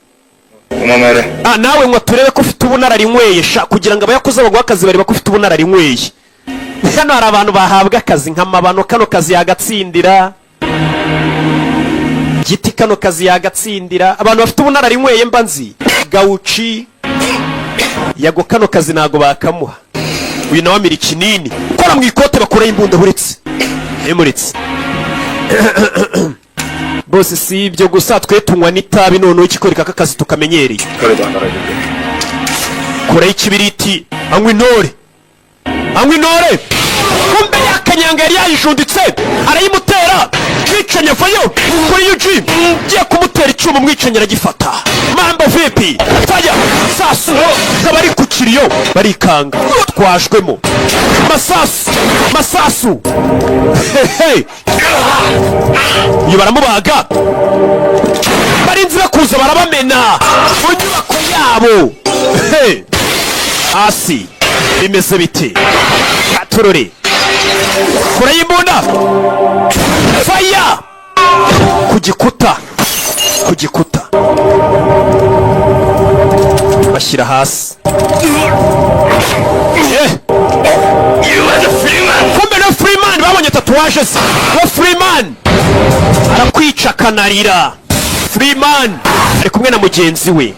お前もやれ。 Ah, nawe ngo turebe ko ufite ubunararinyweye sha, kugira ngo abayakoze baguhe akazi bareba ko ufite ubunararinyweye. Hano hari abantu bahabwa akazi nk'amabano, kano kazi yagatsindira giti, kano kazi yagatsindira. Abantu bafite ubunararinyweye mba nzi gawuci yago, kano kazi ntago bakamuha. Uyu nawe amira ikinini, kora mu ikote bakuraho imbunda. Buretse emuretse bose, si ibyo gusa, twe tunywa n'itabi. Noneho ikikwereka ko akazi tukamenyereye. 彼と働いてくれ。 Kuraho ikibiriti, anywa intore, anywa intore. Kumbe ya kanyanga yari yayijunditse, arayimutera. Mwicanyi avayo kuri Yuji, ngiye kumutera icyuma, umwicanyi aragifata. Mambo vipi? Faya sasu abari ku kiriyo barikanga, twajwemo masasu masasu. Hehe, uyu baramubaga, barinzi bakuza barabamena mu nyubako yabo. Hey! Hasi bimeze biti? Katurore kure y'imbunda, faya ku gikuta, ku gikuta bashyira hasi. Eh! Kumbe na Freeman babonye tatu. Tatouage se wa Freeman arakwica akanarira. Freeman ari kumwe na mugenzi we.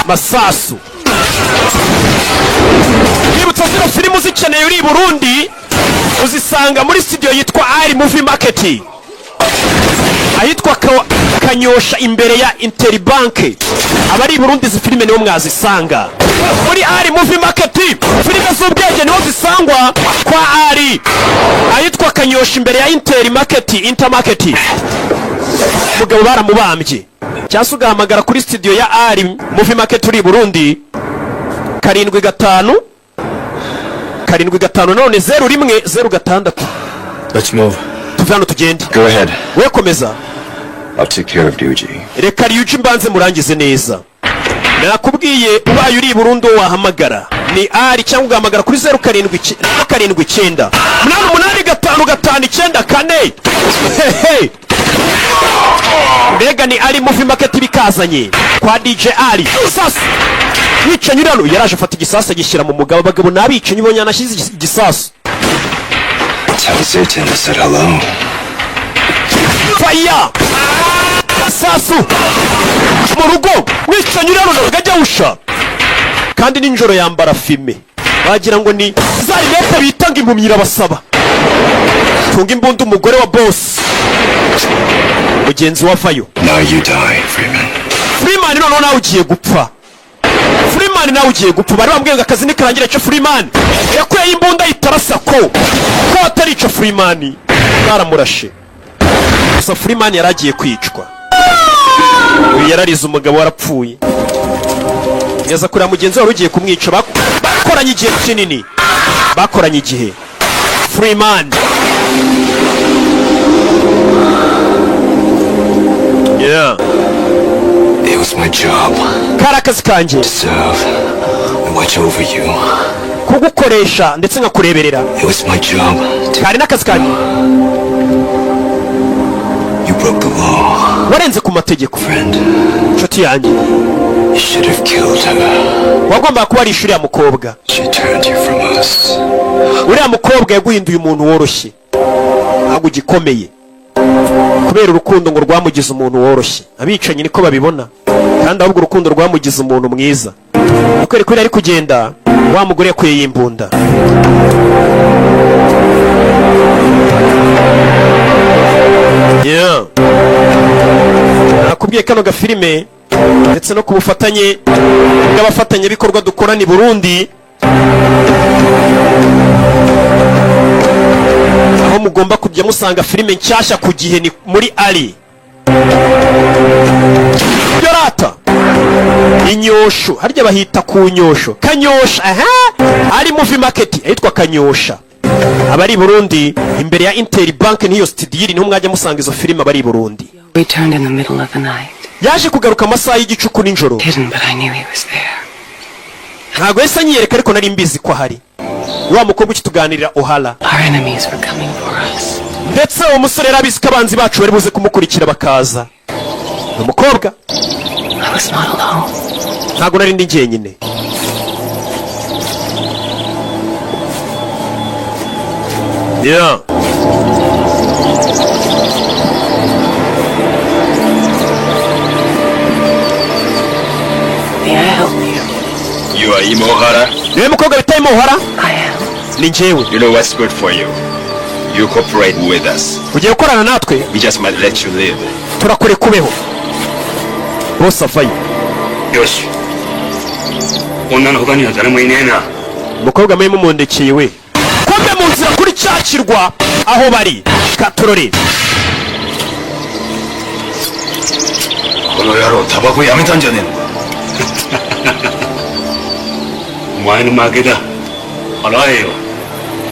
Masasu nibutsa, zino filime uzikeneye uri i Burundi uzisanga muri studio yitwa Ari Movie Market, ahitwa Kanyosha imbere ya Interbank. Abari i Burundi izi filime niho mwazisanga muri Ari Movie Market. Filime z'ubwenge niho zisangwa kwa Ari, ahitwa Kanyosha imbere ya Inter Market, Intermarket. Umugabo baramubambye. Cyangwa se ugahamagara kuri studio ya Ari Movie Market uri i Burundi, 75 75 none 01 06. Let's move. Tuve hano tugende. Go ahead. We komeza. I'll take care of Ryuji. Reka Ryuji mbanze murangize neza. Nakubwiye, ubaye uri i Burundi uwo wahamagara ni Ari, cyangwa ugahamagara kuri 07 79 88 55 94. Hehe, mbega ni Ari Movie Market bikazanye kwa DJ Ari. Sasa wicanyi uri hano yaraje afata igisasu agishyira mu mugabo. Abagabo ni abicanyi, ubonye yanashyize igisasu. Tell Zayton I said hello. Faya sasu mu rugo. Wicanyi uri hano ntabwo ajya awusha, kandi nijoro yambara fumé, wagira ngo ni za lunettes bita ngo impumyi irabasaba. Tunga imbunda umugore wa boss mugenzi wa vayo. Now you die, Freeman. Freeman, noneho nawe ugiye gupfa. Freeman, nawe ugiye gupfa. Bari bambwiye ngo akazi nikarangira cyo. Freeman yakuyeho imbunda yitarasa ko atarica. Freeman baramurashe. Gusa Freeman yari agiye kwicwa. Uyu yararize, umugabo warapfuye. Yaza kureba mugenzi we wari ugiye kumwica. Bakoranye igihe kinini, bakoranye igihe. Freeman, yeah. It was my job Kari akazi kanjye to serve and watch over you. kugukoresha ndetse nkakureberera. It was my job to. Kari n'akazi kanjye. You broke the law, Warenze ku mategeko, friend. nshuti yanjye. You should have killed her. Wagombaga kuba warishe uriya mukobwa. She turned you from us. Uriya mukobwa yaguhinduye umuntu woroshye, ntabwo ugikomeye kubera urukundo ngo rwamugize umuntu woroshye. Abicanyi niko babibona, kandi ahubwo urukundo rwamugize umuntu mwiza. Kubera ko yari ari kugenda, wa mugore yakuye imbunda. Yeah. Nakubwiye kano gafilime ndetse no ku bufatanye bw'abafatanyabikorwa dukorana i Burundi, aho mugomba kujya musanga filime nshyashya ku gihe ni muri Ari yorata inyosho. Harya bahita ku Nyosho, Kanyosha. Aha Ari Movie Market ahitwa Kanyosha, abari i Burundi imbere ya Inter Bank n'iyo studio iri, niho mwajya musanga izo filime abari i Burundi. Returned in the middle of the night. Yaje kugaruka amasaha y'igicuku nijoro. Hidden, but I knew he was there. Ntabwo yahise anyiyereka, ariko nari mbizi ko ahari. Wa mukobwa ukituganirira, Ohara. Our enemies were coming for us. Ndetse uwo musore yari abizi ko abanzi bacu bari buze kumukurikira bakaza. Ni umukobwa. I was not alone. Ntabwo nari ndi jyenyine. Yeah. May I help you? You are Imohara? Niwe mukobwa bita Imohara? I am. Ni njyewe. You know what's good for you. You cooperate with us. Ugiye gukorana natwe. We just might let you live. Turakure kubeho bose avayo. よし女の他には誰もいねえな。 Umukobwa muri mumundekeye we. Kumbe mu nzira kuri cya kirwa aho bari katorore. この野郎タバコやめたんじゃねえのか。お前の負けだ。払えよ。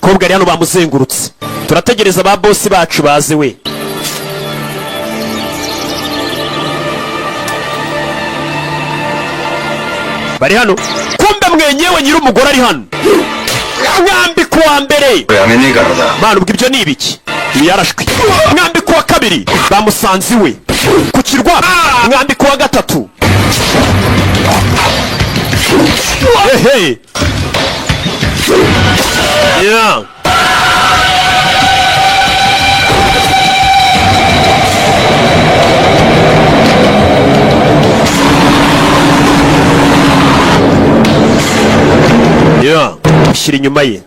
Umukobwa ari hano, bamuzengurutse. Turategereza ba bosi bacu baze we. Bari hano, kumbe mwenyewe nyir'umugore ari hano. Mwambika uwa mbere. やめねえからだ。 Mana, ubwo ibyo ni ibiki? Ibi yarashwe. Mwambika uwa kabiri bamusanze iwe ku kirwa. Mwambika uwa gatatu. Hehe, yeah. Yeah. Ushyira inyuma ye.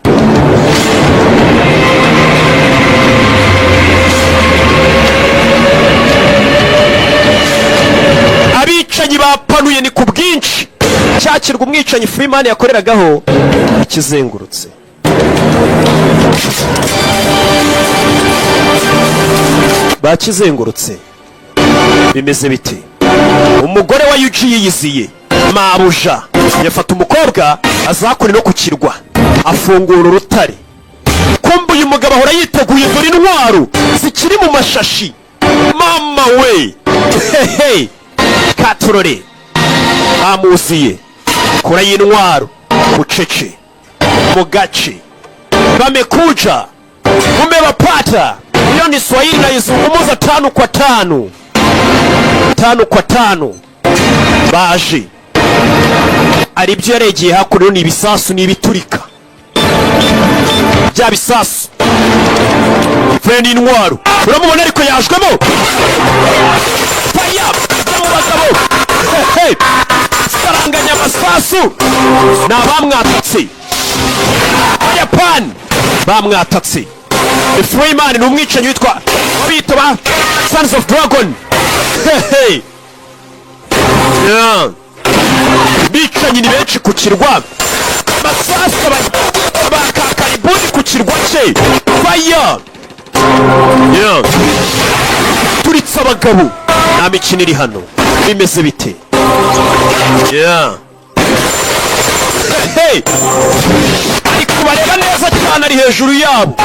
Abicanyi bapanuye ni ku bwinshi. Cyakirwa umwicanyi Freeman yakoreragaho ikizengurutse. Bakizengurutse, bimeze bite? Umugore wa Yuji yiyiziye mabuja, yafata umukobwa azakure no ku kirwa, afungura urutare. Kumva uyu mugabo ahora yiteguye, dore intwaro zikiri mu mashashi. Mama we, hehe, katurore bamuziye kura y'intwaro bucece mu gace. Bamekuja, umewapata. Hiyo ni Swahili naizungumuza tano kwa tano, tano kwa tano. Baje ari ibyo yaregeye hakuno, ni ibisasu, ni ibiturika bya bisasu. Fred intwaro uramubona, ariko yajwemo faya mu bagabo. Hehe, saranganya amasasu. Ni abamwatatse, Abayapani bamwatatse. Freeman ni umwicanyi witwa bita ba Sons of Dragon. Hehe, yeah. Bicanyi ni benshi ku kirwa, masasu bakakaribuni ku kirwa cye. Fire, yeah. Turitse abagabo, nta mikino iri hano. Bimeze bite? Yeah. Hey! Ari kubareba neza cyane, ari hejuru yabo.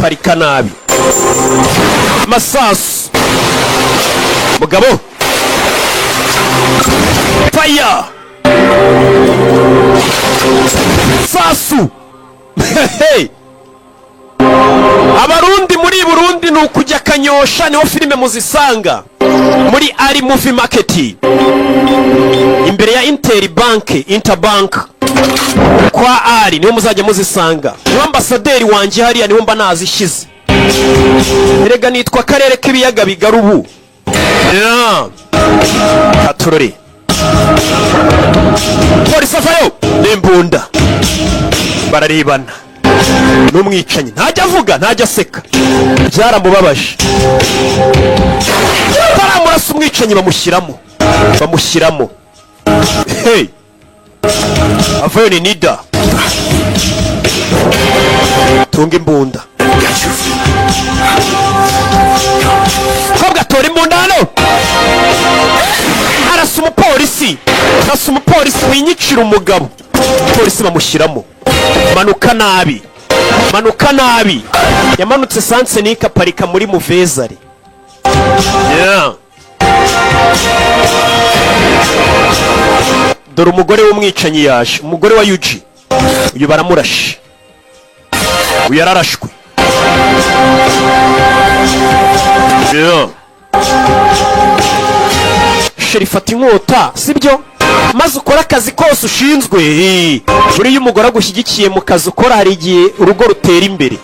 Parika nabi masasu. Mugabo, fire, sasu. Hey! Abarundi muri Burundi ni ukujya Kanyosha, niho filime muzisanga, muri ari Movie Market, imbere ya Interbank, Interbank kwa ari, niho muzajya muzisanga. Niho ambasaderi wanjye hariya, niho mba nazishyize. Erega nitwa akarere k'ibiyaga bigari ubu. Yeah. Katurore, polisi avayo n'imbunda, bararebana n'umwicanyi. Ntajya avuga, ntajya aseka, byaramubabaje. Baramurasa umwicanyi, bamushyiramo, bamushyiramo. Hey, avayo ni nida tunga imbunda. Kobwa atora imbunda hano, arasa umupolisi, arasa umupolisi. Winyicira umugabo. Polisi bamushyiramo. Manuka nabi, manuka nabi. Yamanutse sansenika, aparika muri muvezare. Yeah. Dore umugore w'umwicanyi yaje, umugore wa Yuji. Uyu baramurashe, uyu yararashwe. Yeah. Chérie, fata inkota, sibyo? Maze ukore akazi kose ushinzwe. Buriya umugore agushyigikiye mu kazi ukora, hari igihe urugo rutera imbere.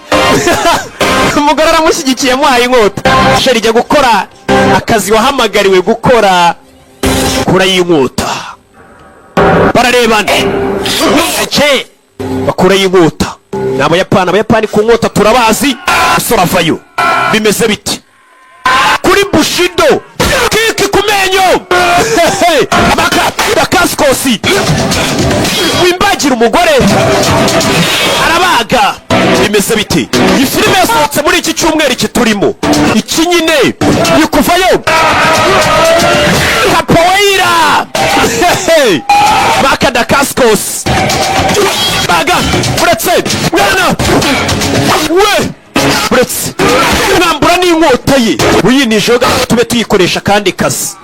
Umugore aramushyigikiye, amuhaye inkota. Chérie, jya gukora akazi wahamagariwe gukora, kura y'inkota. Bararebana ce, bakura y'inkota. Ni Abayapani, Abayapani ku nkota turabazi. Umusore avayo, bimeze biti kuri Bushido? Kiki ku menyo maka Dakaskosi, wimbagira umugore arabaga. Bimeze biti? Iyi filime yasohotse muri iki cyumweru, iki turimo iki nyine. Iri kuvayo capoeira maka Dakaskos baga. Uretse mwana we, uretse mwambura n'inkota ye uyinijeho, tube tuyikoresha kandi kazi.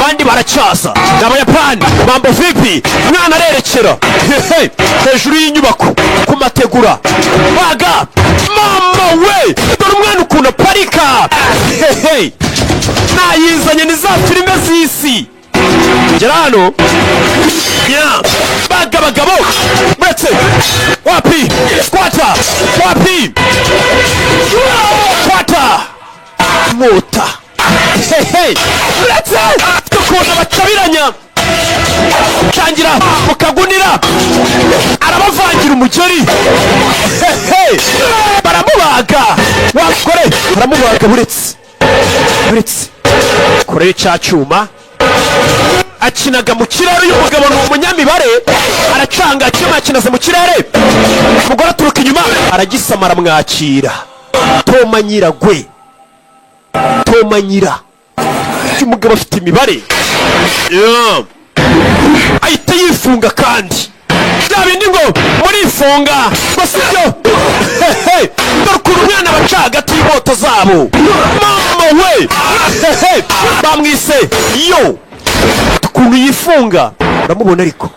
Abandi baracyaza ni Abayapani. Mambo vipi? Mwana arerekera. Hehe, hejuru y'inyubako ku mategura, baga. Mama we, dore umwana ukuntu aparika. Hehe, nayizanye, ni za filime z'isi. Gera hano ya baga abagabo ndetse wapi squata, wapi squata, inkota hehe, uretse ukuntu bacabiranya tangira mukagunira, arabavangira umugeri hehe, baramubaga wakore, baramubaga. Buretse, buretse kure cya cyuma akinaga mu kirere. Uyu mugabo ni umunyamibare, aracanga icyuma yakinaze mu kirere. Umugore aturuka inyuma aragisama, aramwakira. Toma nyiragwe, toma nyira. Uyu mugabo afite imibare. Yeah. Ahita yifunga kandi bya bindi ngo murifunga ngo si byo. Hehe, dore ukuntu umwana baca hagati y'inkota zabo. Mama we! Hehe, bamwise yo ukuntu yifunga, uramubona. Ariko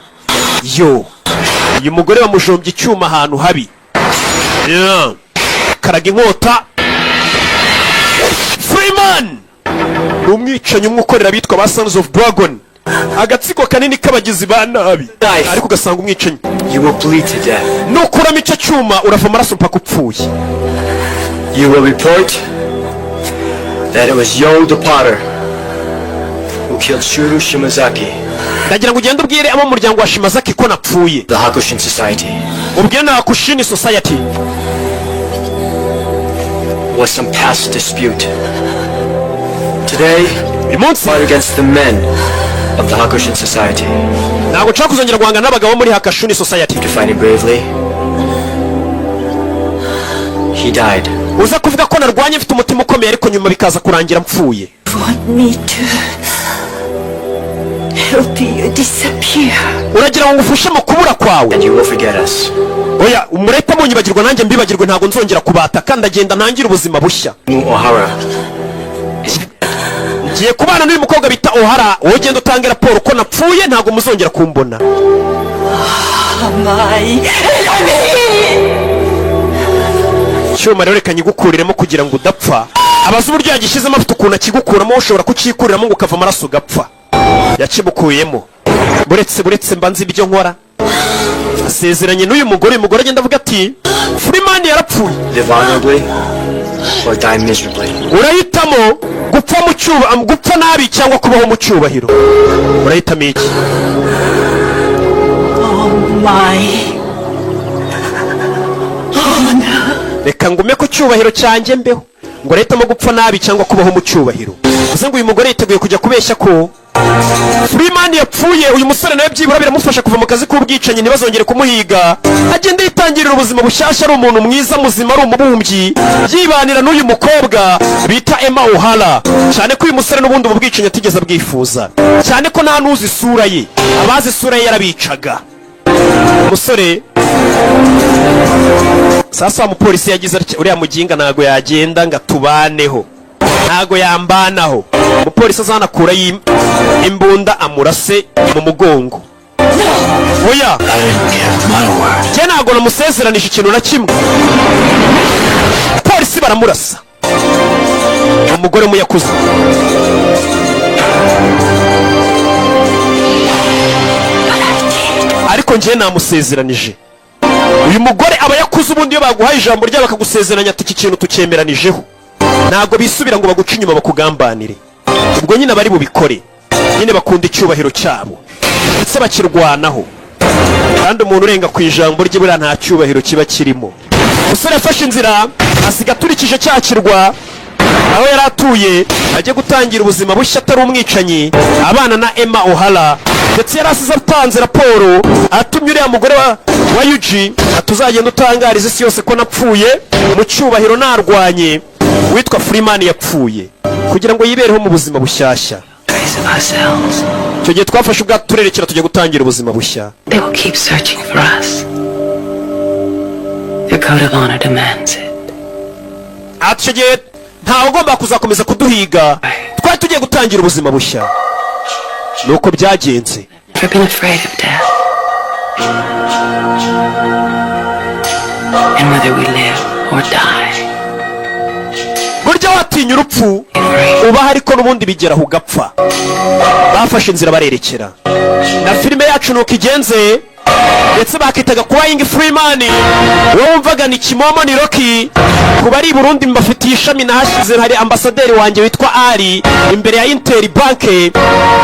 yo uyu mugore bamujombye icyuma ahantu habi. Yeah. Karaga inkota. Freeman ni umwicanyi umwe ukorera abitwa ba Sons of Dragon, agatsiko kanini k'abagizi ba nabi, ariko ugasanga umwicanyi. You will bleed to death. Nukuramo icyo cyuma urava amaraso mpaka upfuye. You will report that it was Yo the Potter who killed Shuru Shimazaki, Ndagira ngo ugende ubwire abo mu muryango wa Shimazaki ko napfuye. the Hakushin Society. Ubwire na Hakushini Society. Was some past dispute. Today, uyu munsi, fight against the men of the Hakushin Society. Ntabwo nshaka kuzongera guhangana n'abagabo bo muri Hakashuni Society. To fight it bravely, he died. Uza kuvuga ko narwanye mfite umutima ukomeye, ariko nyuma bikaza kurangira mpfuye. Want me to help you disappear? Uragira ngo ngufashe mu kubura kwawe? And you will forget us. Oya, umurete munyibagirwa, nanjye mbibagirwe. Ntabwo nzongera kubataka, ndagenda ntangire ubuzima bushya. Mu O'Hara is Ngiye kubana n'uyu mukobwa bita Ohara. Wowe ugenda utange raporo ko napfuye, ntabwo muzongera kumbona. My enemy! Icyuma rero reka nyigukuriremo kugira ngo udapfa. Abazi uburyo yagishyizemo, afite ukuntu akigukuramo, ushobora kucyikuriramo ngo ukava amaraso ugapfa. Yakimukuyemo. Buretse, buretse, mba nzi ibyo nkora. Asezeranye n'uyu mugore. Uyu mugore agenda avuga ati Freeman yarapfuye. Live honorably or die miserably. Urahitamo gupfa mu cyuba, gupfa nabi cyangwa kubaho mu cyubahiro. Urahitamo iki? Oh my honor. Reka ngume ku cyubahiro cyanjye mbeho. Ngo arahitamo gupfa nabi cyangwa kubaho mu cyubahiro. Bivuze ngo uyu mugore yiteguye kujya kubeshya ko Freeman yapfuye. Uyu musore nawe byibura biramufasha kuva mu kazi k'ubwicanyi, ntibazongere kumuhiga, agenda yitangirira ubuzima bushyashya, ari umuntu mwiza muzima, ari umubumbyi, yibanira n'uyu mukobwa bita Emma O'Hara. Cyane ko uyu musore n'ubundi ubu bwicanyi atigeze abwifuza, cyane ko nta n'uzi isura ye, abazi isura ye yarabicaga. Umusore sasa wa mupolisi yagize atya: uriya muginga ntago yagenda ngo atubaneho, ntago yambanaho. Umupolisi azanakurayo imbunda amurase mu mugongo. Oya, njye ntago namusezeranije ikintu na kimwe. Polisi baramurasa. Umugore muyakuze. Ariko njye namusezeranije. Uyu mugore aba yakuze. Ubundi iyo baguhaye ijambo ryabo bakagusezeranya ati iki kintu tucyemeranijeho, ntabwo bisubira ngo baguce inyuma bakugambanire. Ubwo nyine abari bubikore nyine bakunda icyubahiro cyabo ndetse bakirwanaho, kandi umuntu urenga ku ijambo rye buriya nta cyubahiro kiba kirimo. Umusore yafashe inzira, asiga aturikije cya kirwa aho yari atuye, ajye gutangira ubuzima bushya atari umwicanyi, abana na Emma O'Hara. Ndetse yari asize atanze raporo, atumye uriya mugore wa Yuji atuzagenda utangariza isi yose ko napfuye mu cyubahiro, narwanye, witwa Freeman yapfuye, kugira ngo yibereho mu buzima bushyashya. Trace of ourselves. Icyo gihe twafashe ubwato turerekera tujya gutangira ubuzima bushya. They will keep searching for us. Their code of honor demands it. Ati icyo gihe ntawe ugomba kuzakomeza kuduhiga, twari tugiye gutangira ubuzima bushya. Nuko byagenze. Never been afraid of death. And whether we live or die, Burya watinya urupfu free. Ubaho ariko n'ubundi bigeraho ugapfa. Bafashe inzira barerekera. Na filime yacu nuko igenze, ndetse bakitaga Crying Freeman. Wowe wumvaga ni Kimomo, ni Rocky. Ku bari i Burundi mbafitiye ishami nahashyize, hari ambasaderi wanjye witwa Ali, imbere ya Inter Bank,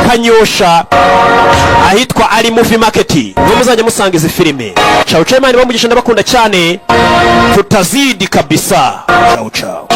Kanyosha, ahitwa Ali Movie Market, niho muzajya musanga izi filime. Ciao ciao, Imana ibamugisha, ndabakunda cyane, tutazidi kabisa. Ciao ciao.